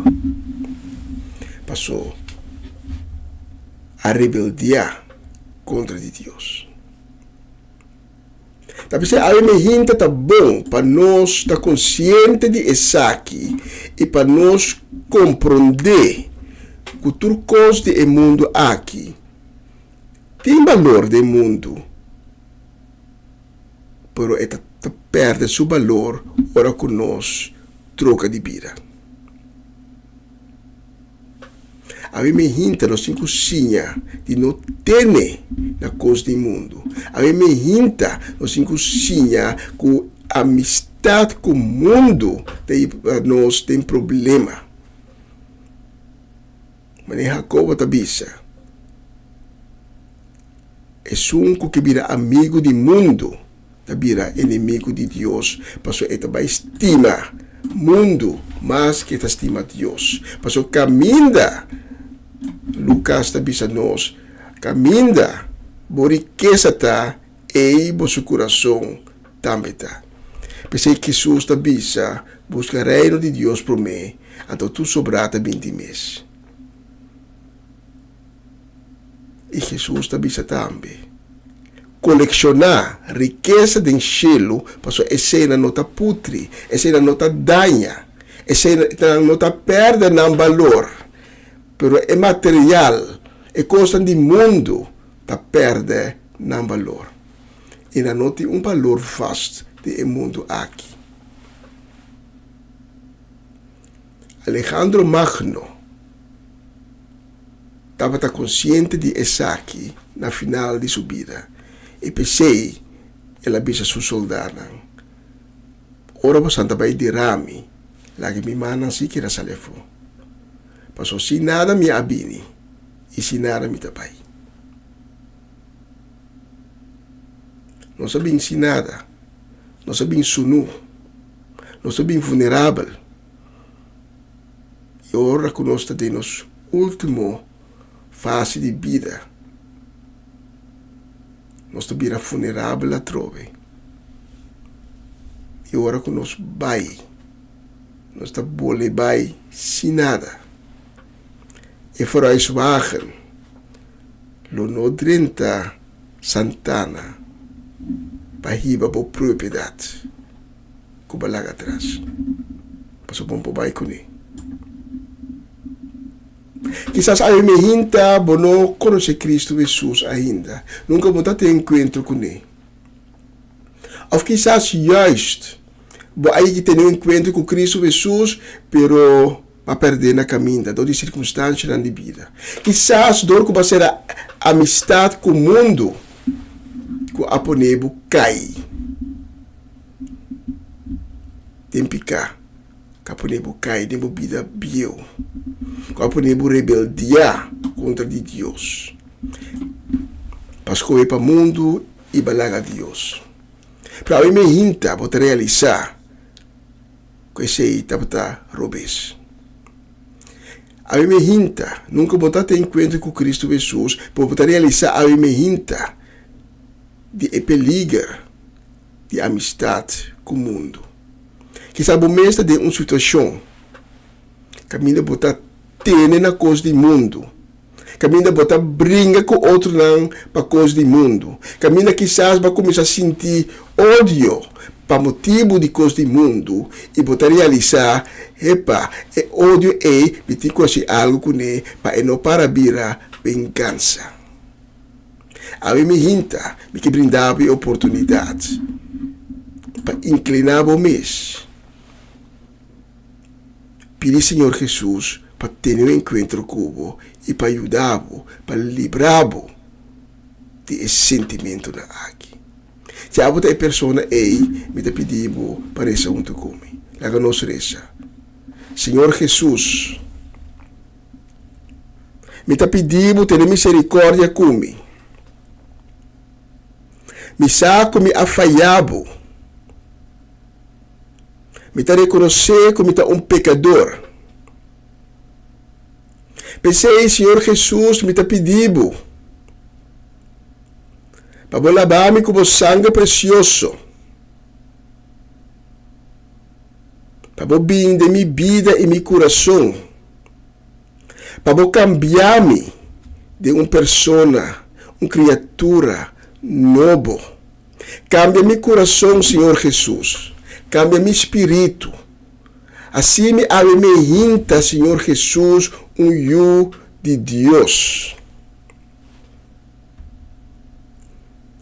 Pasó a rebeldiá kontra di Dios. Ta p'esei awe mi hinta ta bon pa nos ta konsiente di esaki i pa nos komprondé ku tur kos di e mundu aki tin balor den mundu, pero e ta pèrdè su balor ora ku nos troka di bida. Awe mi hinta nos tin ku siña di no tene na kos di mundu. Awe mi hinta nos tin ku siña ku amistat ku mundu ta hiba nos den problema. Manera Jakobo ta bisa, Esun ku ke bira amigu di mundu ta bira enemigu di Dios, pasobra e ta bai stima mundu mas ke ta stima Dios. Pasobra kaminda, Lukas ta bisa nos, kaminda bo rikesa ta, ei boso kurason tambe ta. P'esei Hesus ta bisa, Buska Reino di Dios promé, anto tur sobrá ta bin di mes. I Hesus ta bisa tambe, Kolekshoná rikesa den shelu, pasobra eseinan no ta putri, eseinan no ta daña, eseinan no ta pèrdè nan balor. Pero e material, e kosnan di mundu ta pèrdè nan balor, i nan no tin un balor vast den e mundu aki. Alejandro Magno tabata konsiente di esaki na final di su bida, i p'esei el a bisa su soldanan, Ora bosan ta bai dera mi, laga mi mannan sikiera sali afó, pasobra sin nada mi a bini i sin nada mi ta bai. Nos a bin sin nada, nos a bin sunú, nos a bin vulnerabel. I ora ku nos ta den nos último fase di bida, nos ta bira vulnerabel atrobe. I ora ku nos bai, nos ta bole bai sin nada. E vooruiswagen lo no drenta Santana pa hiba bo propiedat. ku bo laga atras, pasobra bo no por bai kuné. Kisas awe mi hinta bo no konosé Kristu Hesus ainda, nunka bo ta tin enkuentro kuné. Òf kisas juist bo a yegi tene un enkuentro ku Kristu Hesus, pero bo a pèrdè na kaminda dor di sirkunstanshanan di bida. Kisas dor ku bo a sera amistat ku mundu ku a pone bo kai. Den piká ku a pone bo kai den bo bida bieu, ku a pone bo rebeldiá kontra di Dios, pa skohe pa mundu i ba laga Dios. Pero awe mehinta bo ta realisá ku esei tabata robes. Awe mehinta nunka bo ta ten enkuentro ku Kristu Hesus, pero bo ta realisá awe mehinta di e peliger di amistat ku mundu. Kisas bo mes ta den un situashon kaminda bo ta tene na kos di mundu, kaminda bo ta bringa ku otronan pa kos di mundu, kaminda kisas bo a kuminsá sinti odio. pa motibu di kos di mundu i bo ta realisá, Epa, e odio ei mi tin ku hasi algu kuné pa e no para bira vengansa. Awe mi hinta, mi ke brinda bo e oportunidat pa inkliná bo mes, pidi Señor Hesus pa tene un enkuentro ku bo i pa yuda bo pa libra bo di e sentimentunan aki. Si abo ta e persona ei, mi ta pidi bo pa resa huntu ku mi. Laga nos resa. Señor Hesus, mi ta pidi bo tene misericordia ku mi. Mi sa ku mi a faya bo. Mi ta rekonosé ku mi ta un pekador. P'esei, Señor Hesus, mi ta pidi bo pa bo laba mi ku bo sanger presioso, pa bo bin den mi bida i mi kurason, pa bo kambia mi den un persona, un kriatura nobo. Kambia mi kurason, Señor Hesus, kambia mi spiritu. Así mi awe mi hinta, Señor Hesus, un yu di Dios.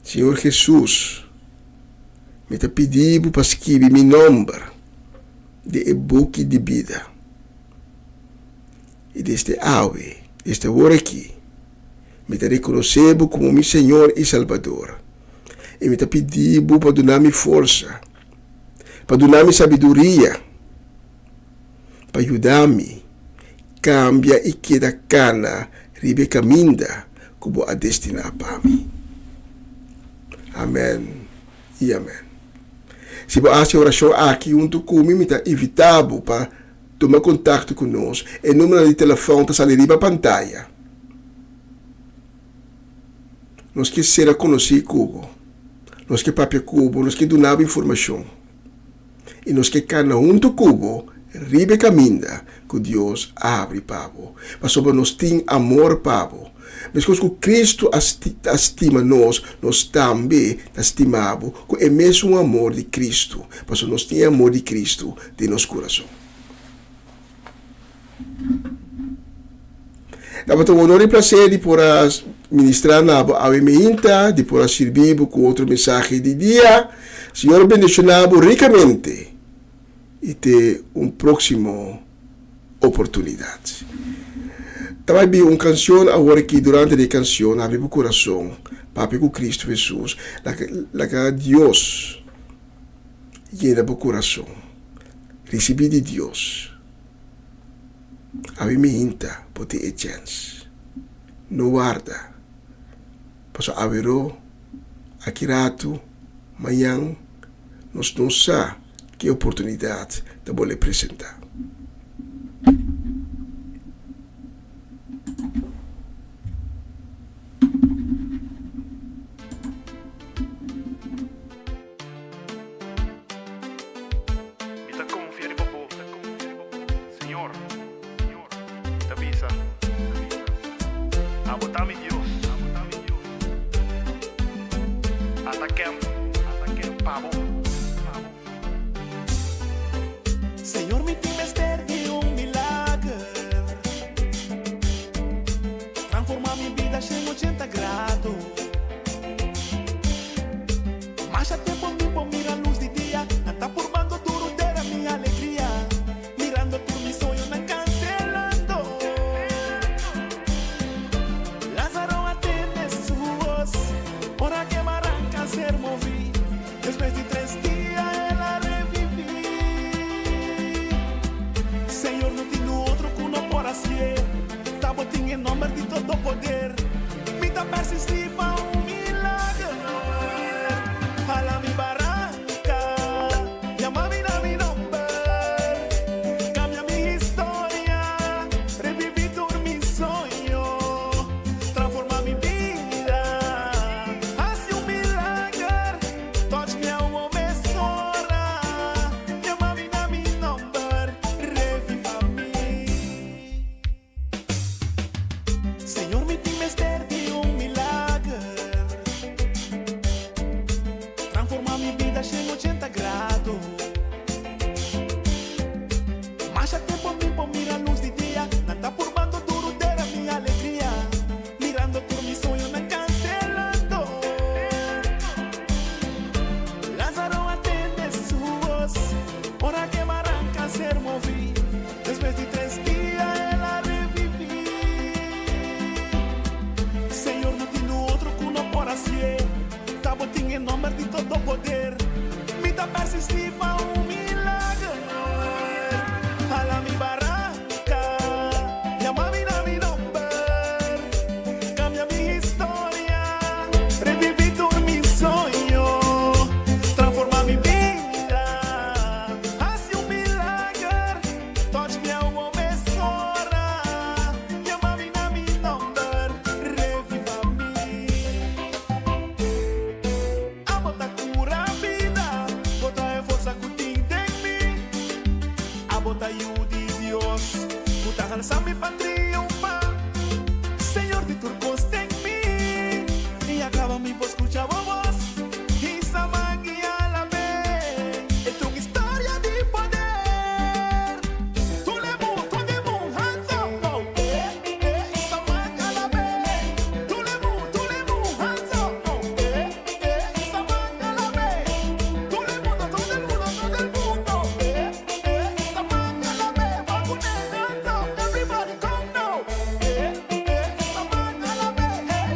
Señor Hesus, mi ta pidi bo pa skibi mi nomber den e buki di bida. I desde awe, desde awor aki, mi ta rekonosé bo komo mi Señor i Salbador. I mi ta pidi bo pa duna mi forsa, pa duna mi sabiduria, pa yuda mi kambia i keda kana riba e kaminda ku bo a destiná pa mi. Amèn i amèn. Si bo hasi e orashon aki huntu ku mi, mi ta invitá bo pa tuma kontakto ku nos. E númeronan di telefòn ta sali riba pantaya. Nos ke sera konosí ku bo. Nos ke papia ku bo. Nos ke duna bo informashon. I nos ke kana huntu ku bo riba e kaminda ku Dios a habri pa bo, pasobra nos tin amor pa bo. Meskos ku Kristu a a stima nos, nos tambe ta stima bo ku e mesun amor di Kristu, pasobra nos tin e amor di Kristu den nos kurason. Tabata un honor i plaser di por a ministrá na bo awe meinta, di por a sirbi bo ku otro mensahe di dia. Señor bendishoná bo rikamente i te un próksimo oportunidat. Ta bai bin un kanshon awor aki, durante di e kanshon habri bo kurason, papia ku Kristu Hesus, laga laga Dios yena bo kurason. Risibí di Dios. Awe mi hinta bo tin e chèns. No warda. Pasobra aweró, aki ratu, mañan, nos no sa ki oportunidat ta bolbe presentá. Mi ta confia riba bo, Señor. Mi ta bisa, Abo ta mi Dios. Ata kem pa bo. Señor mi tin mester di un milager. Transforma mi bida shen ochenta grado. Masha tempo mi por mira luz di dia. Nan ta purbando duro dera mi alegria. Mirando tur mi soñonan cancelando. Lazaro a tende su voz. Ora ke baranca a ser movi. Despues di tres dia el a revivi. Transforma mi bida 180 grado. Masha tempo mi por mira luz di dia. Nan ta purbando duro dera mi alegria. Mirando tur mi soñonan cancelando. Lázaro a tende su voz. Ora cu e baranca a ser movi. Despues di tres dia el a revivi. Señor, no tin otro cu no por haci. Ta bo tin e nomber di todo poder. Mi ta persisti pa un milager. Hala mi baranca. Yama mi na mi nomber. Cambia mi historia. Revivi tur mi soño. Transforma mi bida. Haci un milager. Touch mi awor mesora. Yama mi na mi nomber. Reviva mi. Abo ta cura bida. Bo ta e forsa cu tin den mi. Abo ta yiu di Dios. Cu ta halsa mi pa triunfa. Señor di tur cos den mi. Y a caba mi por scucha bo voz. Hisa man y alab'e. E ta un historia di poder. Tulemu, tulemu, hands up now. Eh, eh, hisa man alab'e. Tulemu, tulemu, hands up now. Eh, eh, hisa man alab'e. Tulemu, todo el mundo, todo el mundo. Eh, eh, hisa man alab'e. Vacune, hands up, everybody come now. Eh, eh, hisa man alab'e. Eh.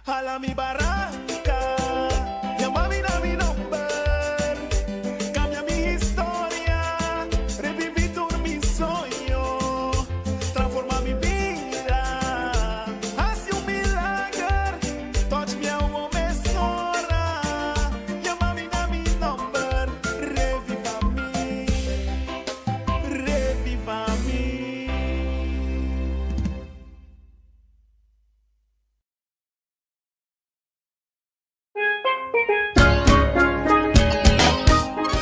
Hala mi baranca, yama mi na mi nomber. Cambia mi historia, revivi tur mi soño. Transforma mi bida, haci un milager. Touch mi awor mesora. Yama mi na mi nomber, reviva mi, reviva mi.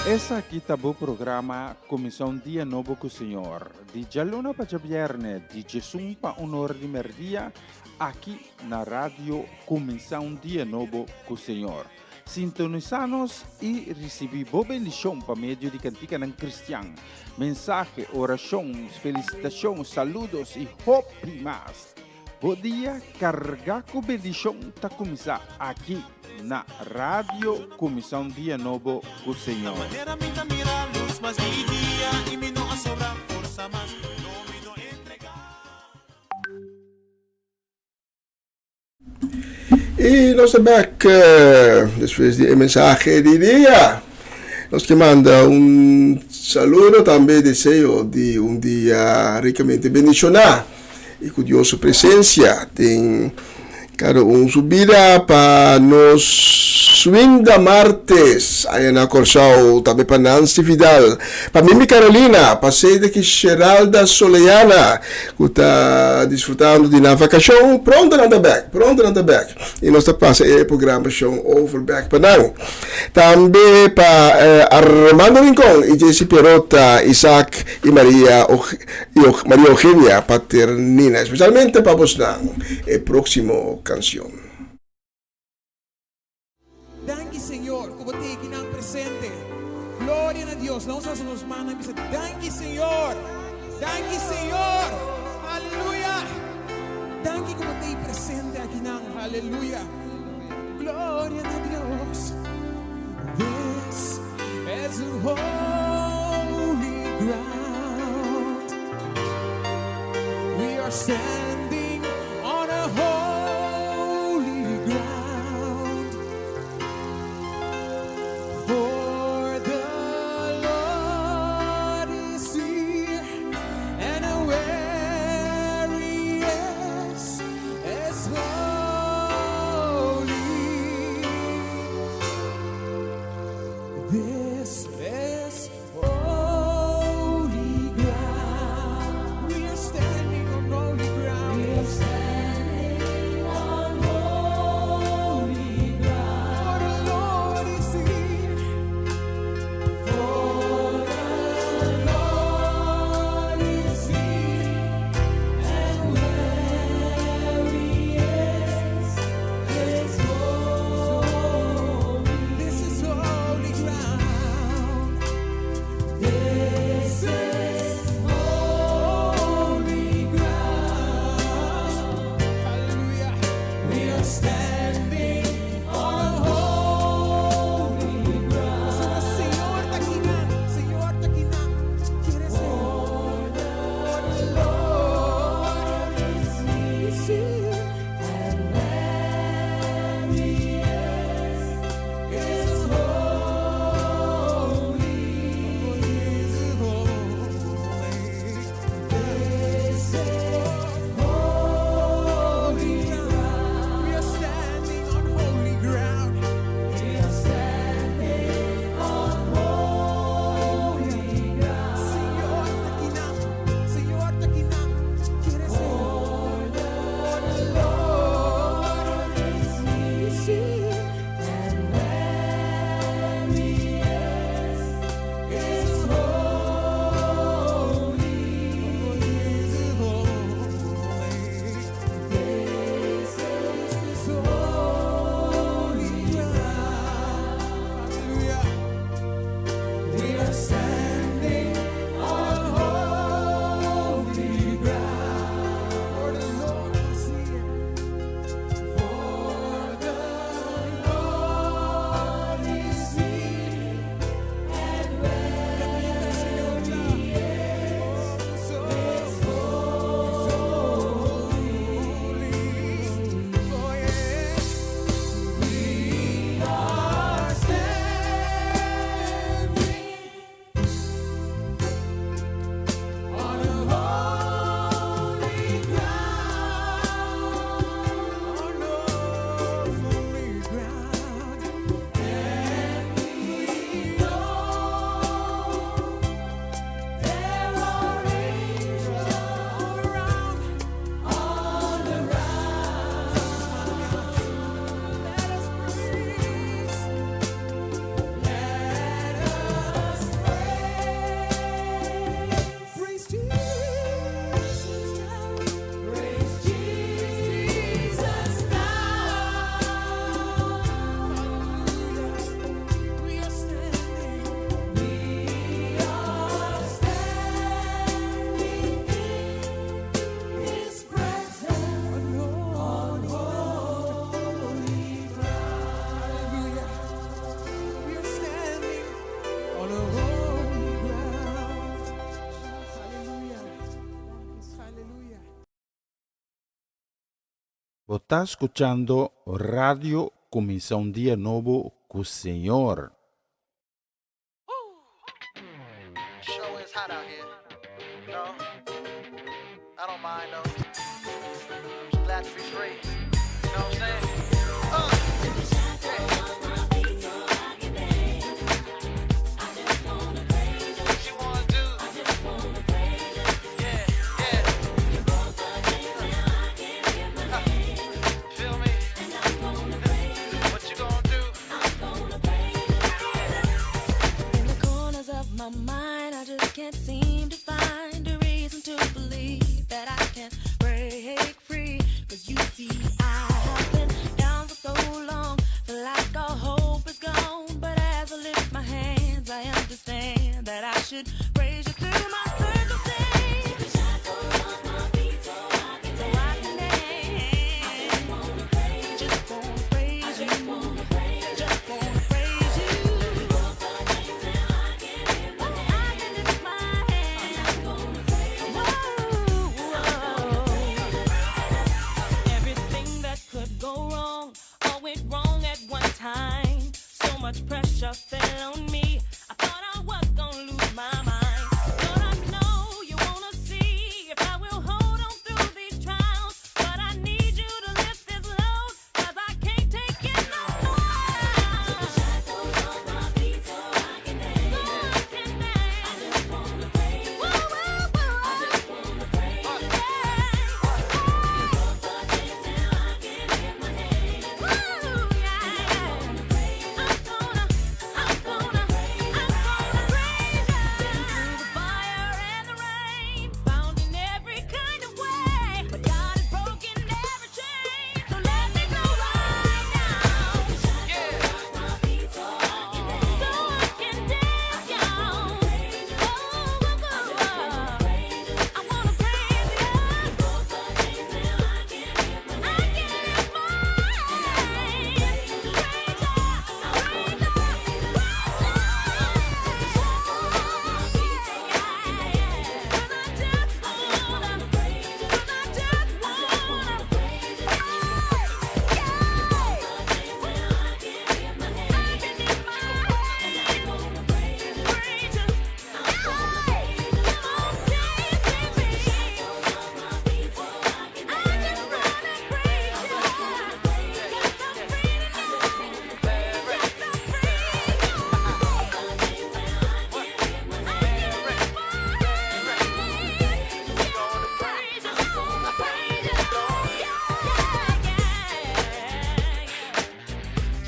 Esaki ta bo programa Cuminsa un Dia Nobo cu Señor, di djaluna pa djabierne, di djesun pa un ora di merdia, aki na Radio Cuminsa un Dia Nobo cu Señor. Sintonisa nos y ricibi bo bendicion pa medio di canticanan cristian, mensahe, oracion, felicitacion, saludos y hopi mas. Bo dia carga cu bendicion ta cuminsa aki na Radio Cuminsa un Dia Nobo cu Señor. Manera mi ta mira luz mas di dia y mi no a sobra forsa mas, no mi no entrega. Y nos ta back despues di e mensahe di dia. Nos ke manda un saludo tambe deseo di un dia ricamente bendiciona y cu Dios su presencia den cada un su bida pa nos Swinda Martes aya na Corsou, tambe pa Nancy Vidal, pa Mimi Carolina, pa Cedric y Sheralda Soleana cu ta disfrutando di nan vacacion. Pronto nan ta bek, pronto nan ta bek y nos ta pasa e programacion over bek pa nan. Tambe pa Armando Rincon y Jessy Pierrota, Isaac y Maria y Maria Eugenia Paternina, especialmente pa bosnan e proximo cancion. Danki Señor ku bo ta aki nan presente. Gloria na Dios. Laat nos hasa nos mannan bisa danki Señor. Danki Señor. Aleluya. Danki ku bo ta presente aki nan. Aleluya. Gloria na Dios. This is holy ground. We are standing on a holy ground. For the Lord is here, and where He is holy. This is holy ground. We are standing on holy ground. Bo ta skuchando Radio Kuminsá un Dia Nobo ku Señor. Show is hot out here. No, I don't mind though. I'm just glad to be free. You know what I'm saying? What you wanna do? Yeah, yeah. Feel me? What you gonna do? In the corners of my mind, I just can't seem to find a reason to believe that I can break free. 'Cause you see, I have been down for so long, feel like all hope is gone. But as I lift my hands, I understand that I should praise you through my circumstance. So I can dance. Just wanna praise you. Just wanna praise you. I can lift my hands. Whoa. Everything that could go wrong all went wrong at one time. So much pressure fell on me. I thought I was gonna lose my mind. Lord, I know you wanna see if I will hold on through these trials. But I need you to lift this load, 'cause I can't take it no more. So I can dance. Woo, woo, woo. I wanna praise you. I can lift my hands.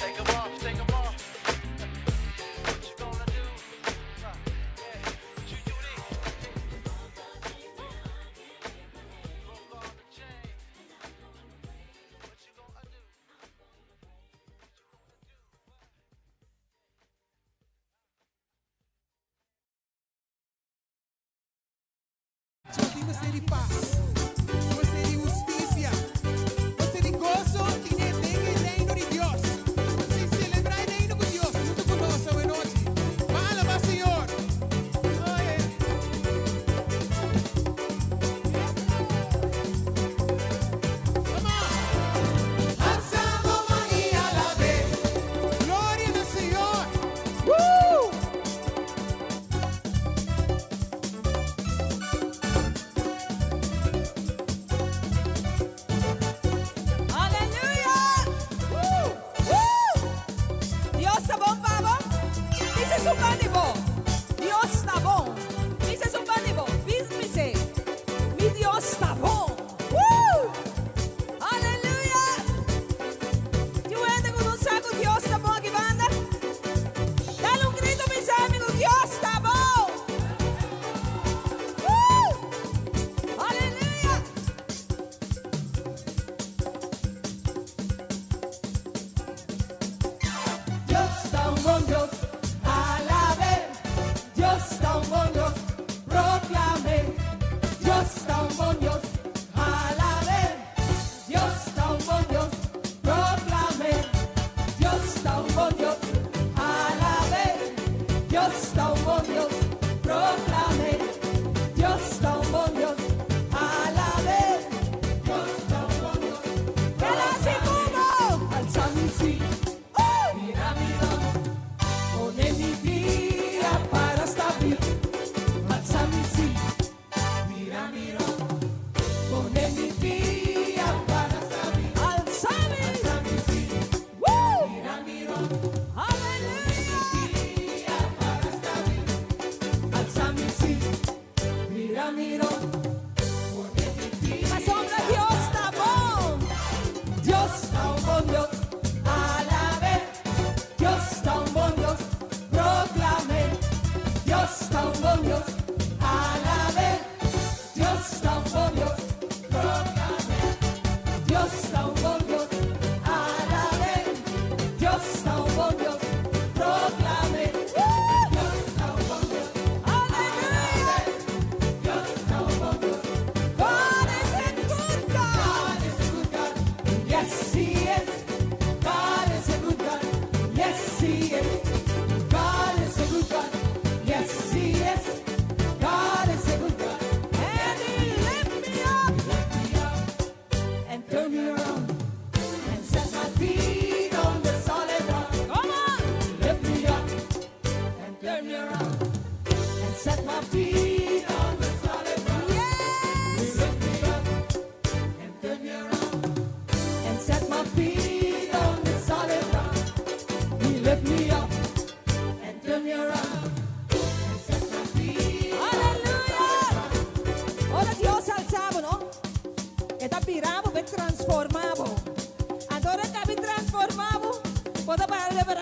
Take 'em off, take 'em off. What you gonna do? Yeah, what you do this? Broke all the chains. What you gonna do? What you gonna do? Nos mester di pas, nos mester di hustisia, mester di goso den e reino di Dios. Si selebrá e reino ku Dios, huntu ku nos awe nochi. Alabá Señor. Oh, yeah. Come on. Alsa bo man i alab'é. Gloria na Señor. Woo! Aleluya! Woo! Woo! Dios ta bon, pa bo. Bisa esun band'i bo. Dios ta bon. Bisa esun band'i bo. Bisa. Mi Dios ta bon. Woo! Aleluya! Tin hende ku no sa ku Dios ta bon aki banda? Dal un gritu, mi amigu. Dios ta bon. Woo! Aleluya! Dios ta un bon Dios, alab'é. Dios ta un bon Dios, proklam'é. Dios ta un bon Dios, alab'é. Dios ta un bon Dios, proklam'é. Dios ta un bon Dios, alab'é. Dios ta un bon Dios, proklam'é. Dios ta un bon Dios, alab'é. Dios ta un bon Dios.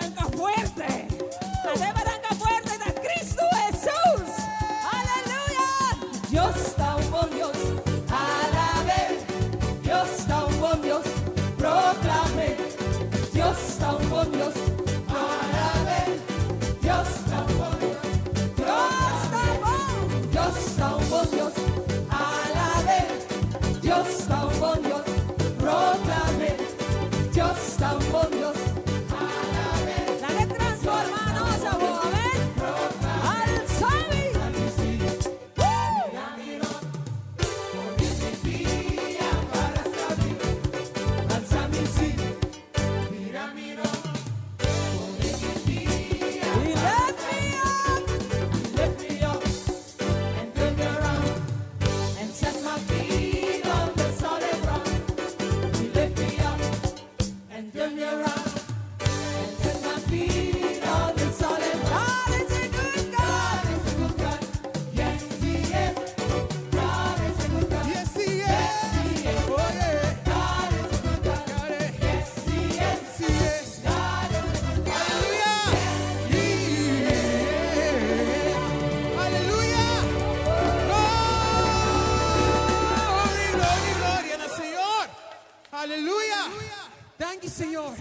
Baranka Fuerte. Ata e Baranka Fuerte ta Cristo Jesus. Aleluya! Dios ta un bon Dios. Alab'é. Dios ta un bon Dios. Proclam'é. Dios ta un bon Dios. Alab'é. Dios ta un bon Dios. Dios ta bon. Dios ta un bon Dios. Alab'é. Dios ta un bon Dios. Proclam'é. Dios ta un bon Dios. Alab'é. Laga transformá nos awor. Amèn. Alsa mi. Woo! He lift me up. Lift me up and turn me around and set my feet on the solid rock. He lift me up and turn me around and set my feet on the solid rock. God is a good God. God is a good God. Yes, He is. God is a good God. Yes, he is. Oh, yeah. God is a good God. Got it. Yes, He is. Yes, he is. God is a good God. Hallelujah. Yeah. Hallelujah. Glory, glory, gloria na Señor. Hallelujah. Thank you, Señor.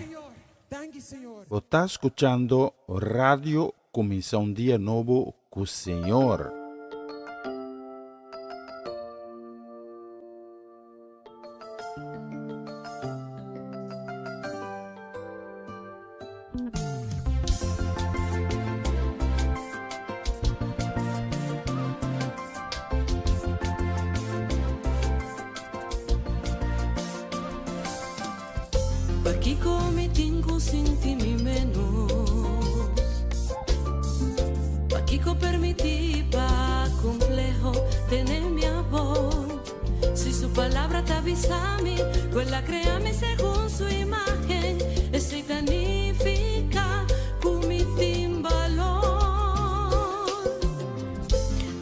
Thank you, Señor. Bo ta skuchando Radio Kuminsá un Dia Nobo ku Señor. Pakiko mi tin ku sinti mi menos? Pakiko permití pa kompleho tene mi abou? Si su palabra ta bisa mi, ku el a krea mi segun su imágen, esei ta nifiká ku mi tin balor.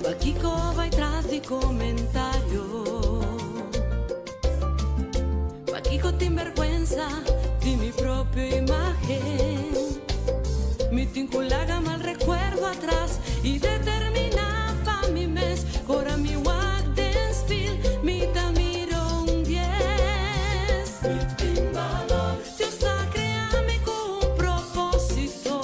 Pakiko bai tras di komentario? Pakiko tin bèrgwensa di mi propio imágen? Mi tin ku laga mal rekuerdo atras i determiná pa mi mes. Ora mi wak den spil, mi ta mira un 10. Mi tin balor. Dios a krea mi ku un propósito.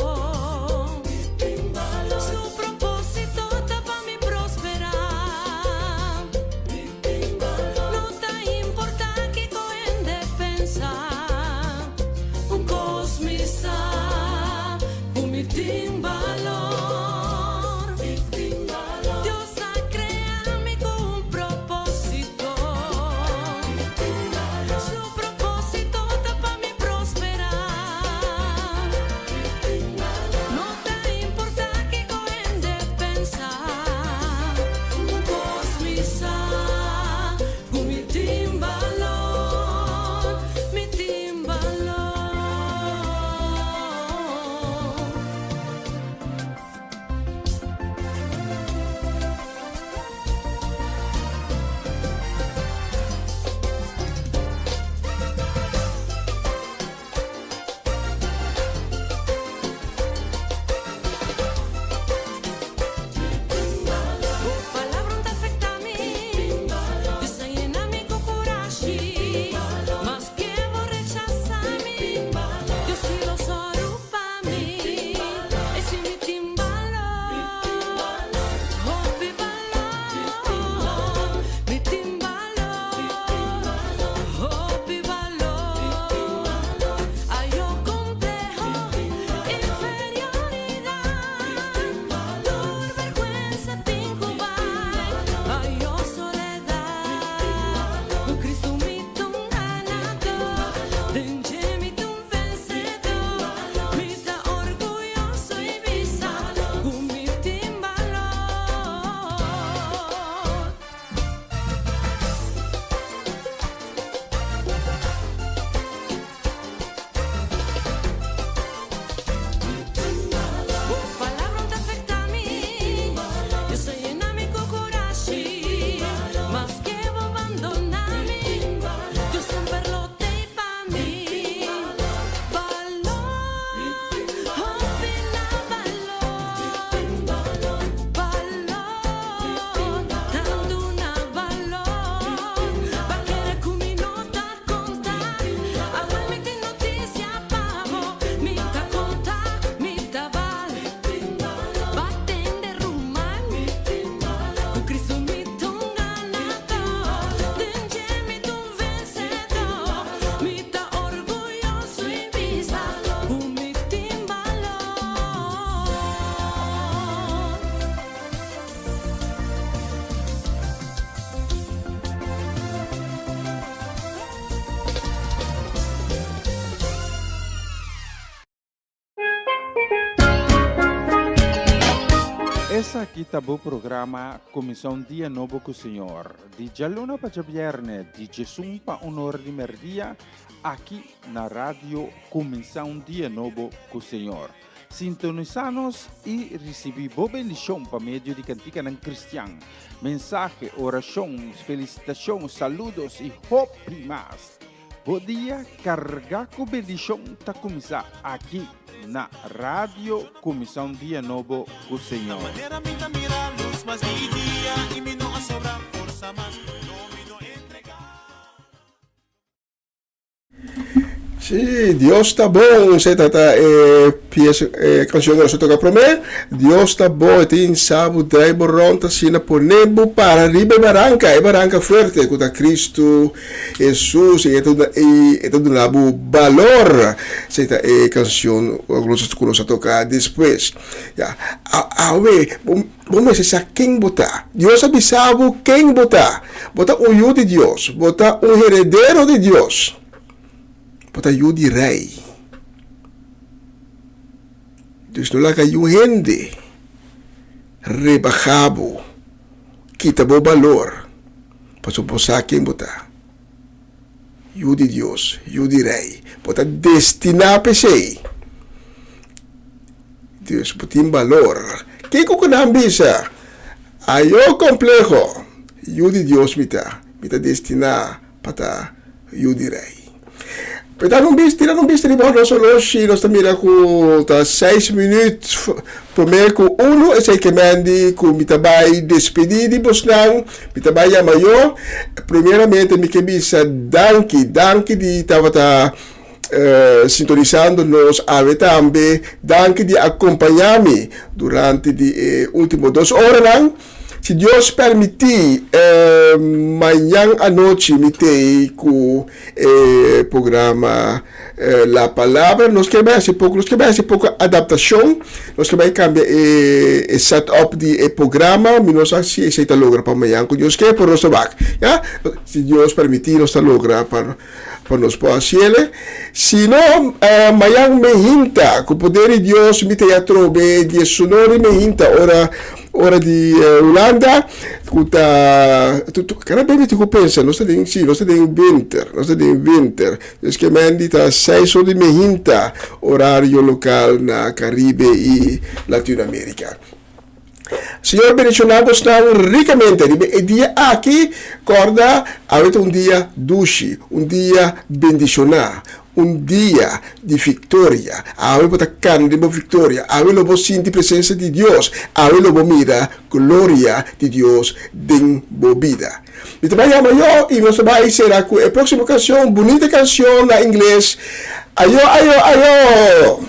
Mi tin balor. Su propósito ta pa mi prosperá. Mi tin balor. No ta importá kiko hende pensa. Un kos mi sa, ku mi tin balor. Mi tin Esaki ta bo programa Kuminsá un Dia Nobo ku Señor, di djaluna pa djabièrnè di djesun pa un ora di mèrdia, aki na Radio Kuminsá un Dia Nobo ku Señor. Sintonisá nos i risibí bo bendishon pa medio di kantikanan kristian, mensahe, orashon, felisitashon, saludos i hopi mas. Bo dia kargá ku bendishon ta kuminsá aki na Radio Kuminsá un Dia Nobo ku Señor. Sí, Dios ta bon, se ta ta e pies e canción que nos toca promé. Dios ta bon, e tin sabu drai bo rond asina pone bo para riba e baranca, e baranca fuerte cu ta Cristo Hesus y e ta y e ta duna bo balor. Se ta e canción cu nos a toca despues. Ya, awe bo bo mester sa ken bo ta. Dios a bisa bo ken bo ta. Bo ta un yu di Dios, bo ta un heredero di Dios. Bo ta yu di rei. Dus no laga yu hende rebaha bo, kita bo balor, pasobra bo sa ken bo ta. Yu di Dios, yu di rei. Bo ta destiná p'esei. Dus bo tin balor. Kiko ku nan bisa? Ayo kompleho! Yu di Dios mi ta. Mi ta destiná pa ta yu di rei. Pero ta un bista, tira un bista riba nos oloshi, nos ta mira ku ta seis minüt promé ku unu, esei ke men di ku mi ta bai despedí di bosnan, mi ta bai yama yo. Primeramente mi ke bisa danki, danki di tabata sintonisando nos awe tambe, danki di akompañá mi durante di e último dos oranan. Si Dios permití, mañan anochi mi t'ei ku e programa La Palabra. Nos ke bai hasi poko, nos ke bai hasi poko adaptashon, nos ke bai kambia e set up di e programa. Mi no sa si esei ta logra pa mañan ku Dios ke, pero nos ta wak, ya. Si Dios permití nos ta logra pa pa nos por hasiele. Si no, mañan mehinta, ku poder di Dios mi ta atrobe diesunor di mehinta ora Ora di Hulanda ku ta kada bes mi tin ku pensa nos ta den si nos ta den winter nos ta den winter dus ke men di ta seis or di mehinta orario lokal na Karibe i Latinoamerika. Señor bendiciona bosnan rikamente riba e dia aki kòrda awe ta un dia dushi un dia bendiciona Un dia di viktoria. Awe bo ta kana den bo viktoria. Awe lo bo sinti presensia di Dios. Awe lo bo mira gloria di Dios den bo bida. Mi ta bai yama yo i nos ta bai sera ku e próksimo kanshon, bunita kanshon na ingles, Ayo, ayo, ayo!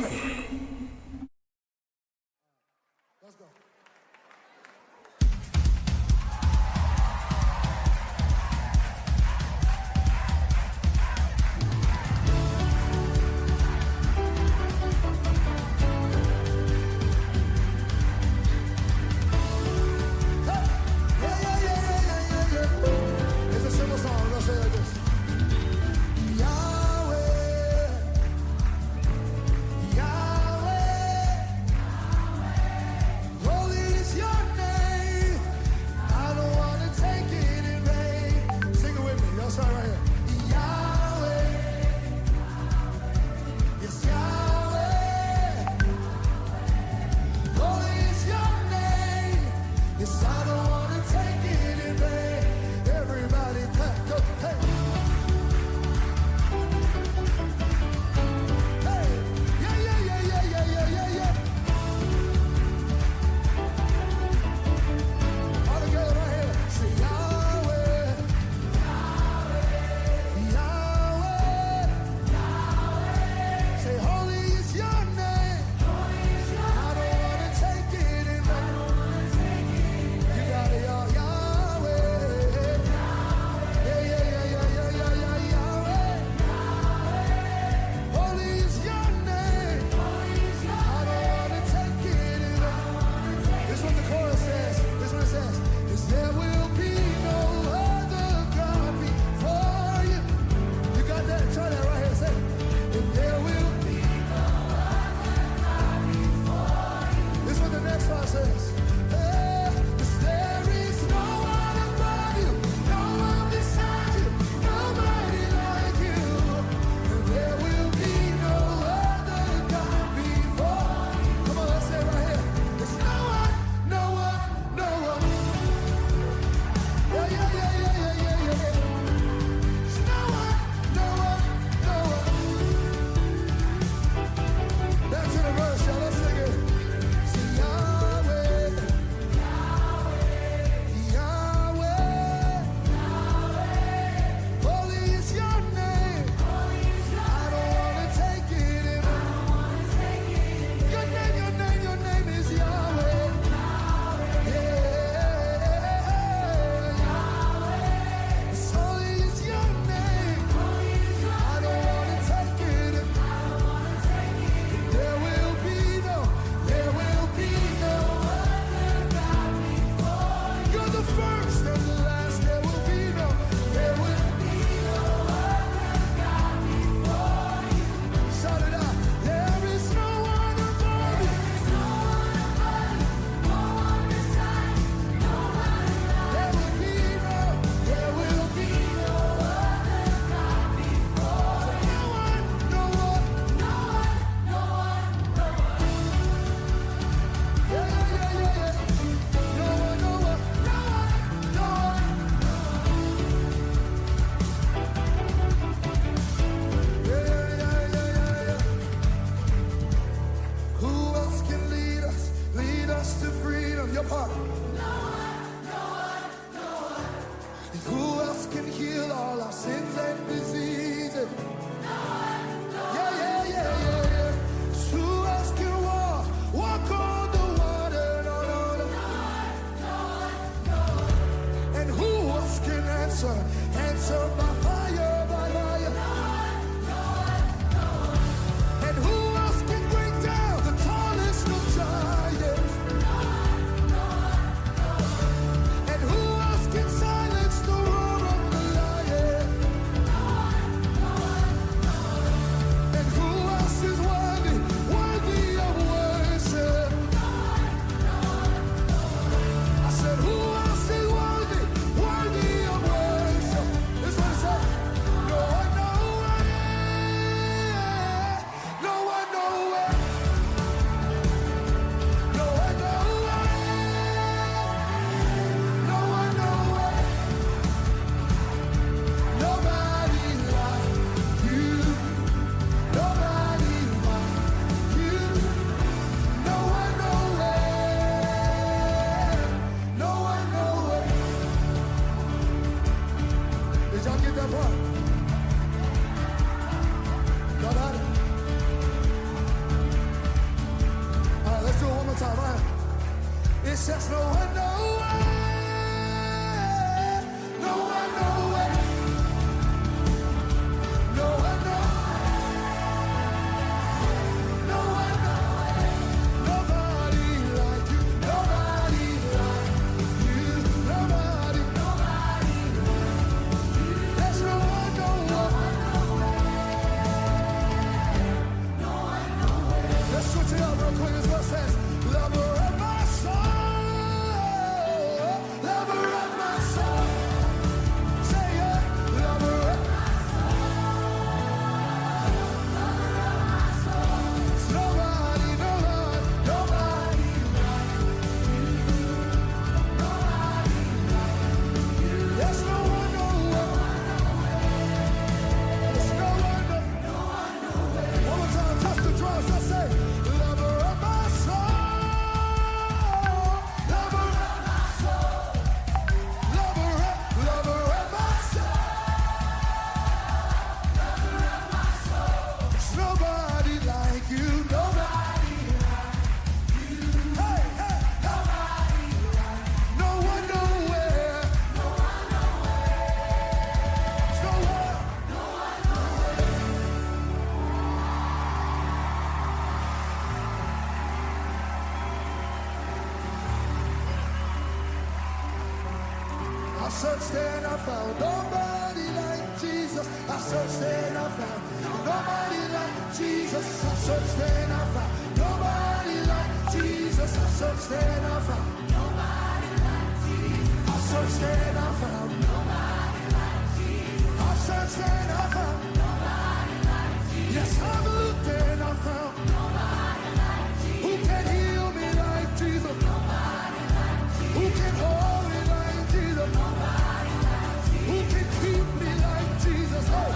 to freedom? Your part. No one, no one, no one. Who else can heal all our sins and diseases? No one, no yeah, yeah, yeah, yeah, yeah. Who else can walk, walk on the water? No, no, no. No one, no one, no one. And who else can answer, answer by fire, by fire? No one, no one, no one. And who else can bring down the tallest of giants? No one, no one, no one. And who else can silence the roar of the lion? No one, no one, no one. And who else is worthy, worthy of worship? No one, no one, no one. I said, who else is worthy, worthy of worship? This is what it said. No one, no one, no one, no one, no one, no one, no one, no one, nobody like you, nobody like you, no one, nowhere, no one, nowhere. Did y'all get that part? Y'all got it? All right, let's do it one more time. All right. It says no one, no one, no one, no one, no one, no, no one, no, nobody like you, nobody like you, nobody, nobody. There's no one, no one. Let's switch it up real quick. This verse says, Lover of my soul, lover of my soul. Say it, lover of my soul. Nobody, nobody, nobody like you. Nobody like you. There's no one, no one. There's no one, no, no one, no One more time, touch the drums. I say, lover of my soul, lover of my soul, lover of my soul, lover of my soul. There's nobody like you, nobody like you. Hey, hey, nobody like no one nowhere, no one nowhere. There's no one, no one nowhere. I searched and I found nobody like Jesus. I searched and I found nobody like Jesus. I searched and I found nobody like Jesus. I searched and I found nobody like Jesus. I searched and I found nobody like Jesus. I searched and I found nobody like Jesus. Yes, I've looked and I found nobody like Jesus. Who can heal me like Jesus? Nobody like Jesus. Who can hold me like Jesus? Nobody like Jesus. Who can keep me like Jesus? Oh.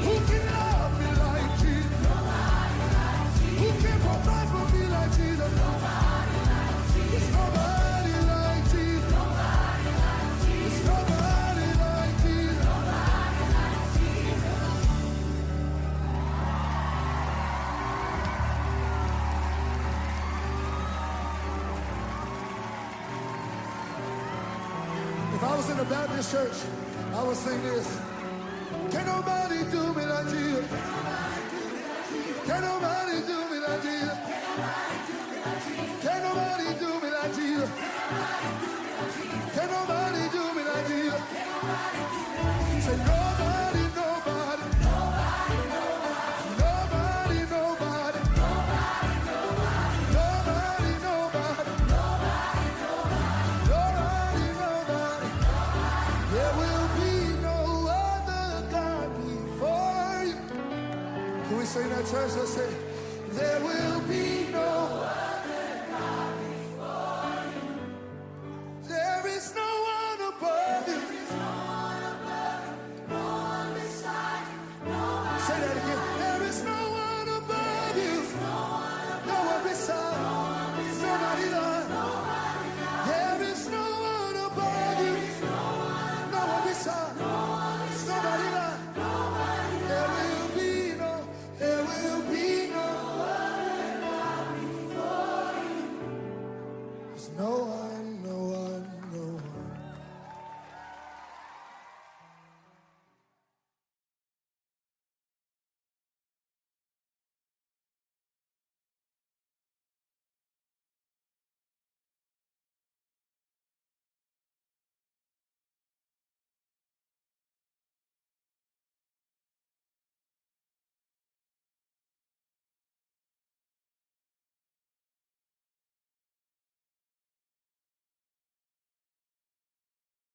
Who can love me like Jesus? Nobody like Jesus. Who can provide for me like Jesus? Nobody like Jesus. There's nobody like Jesus. Nobody like Jesus. There's nobody like Jesus. Nobody like Jesus. If I was in a Baptist church, I would sing this. Can nobody do me like Jesus? Can nobody do me like Jesus? Can nobody do me like Jesus? Can nobody do me like Jesus? Say nobody, nobody, nobody, nobody, nobody, nobody, nobody, nobody. There will be no other God before you. Can we sing that, church? Let's say.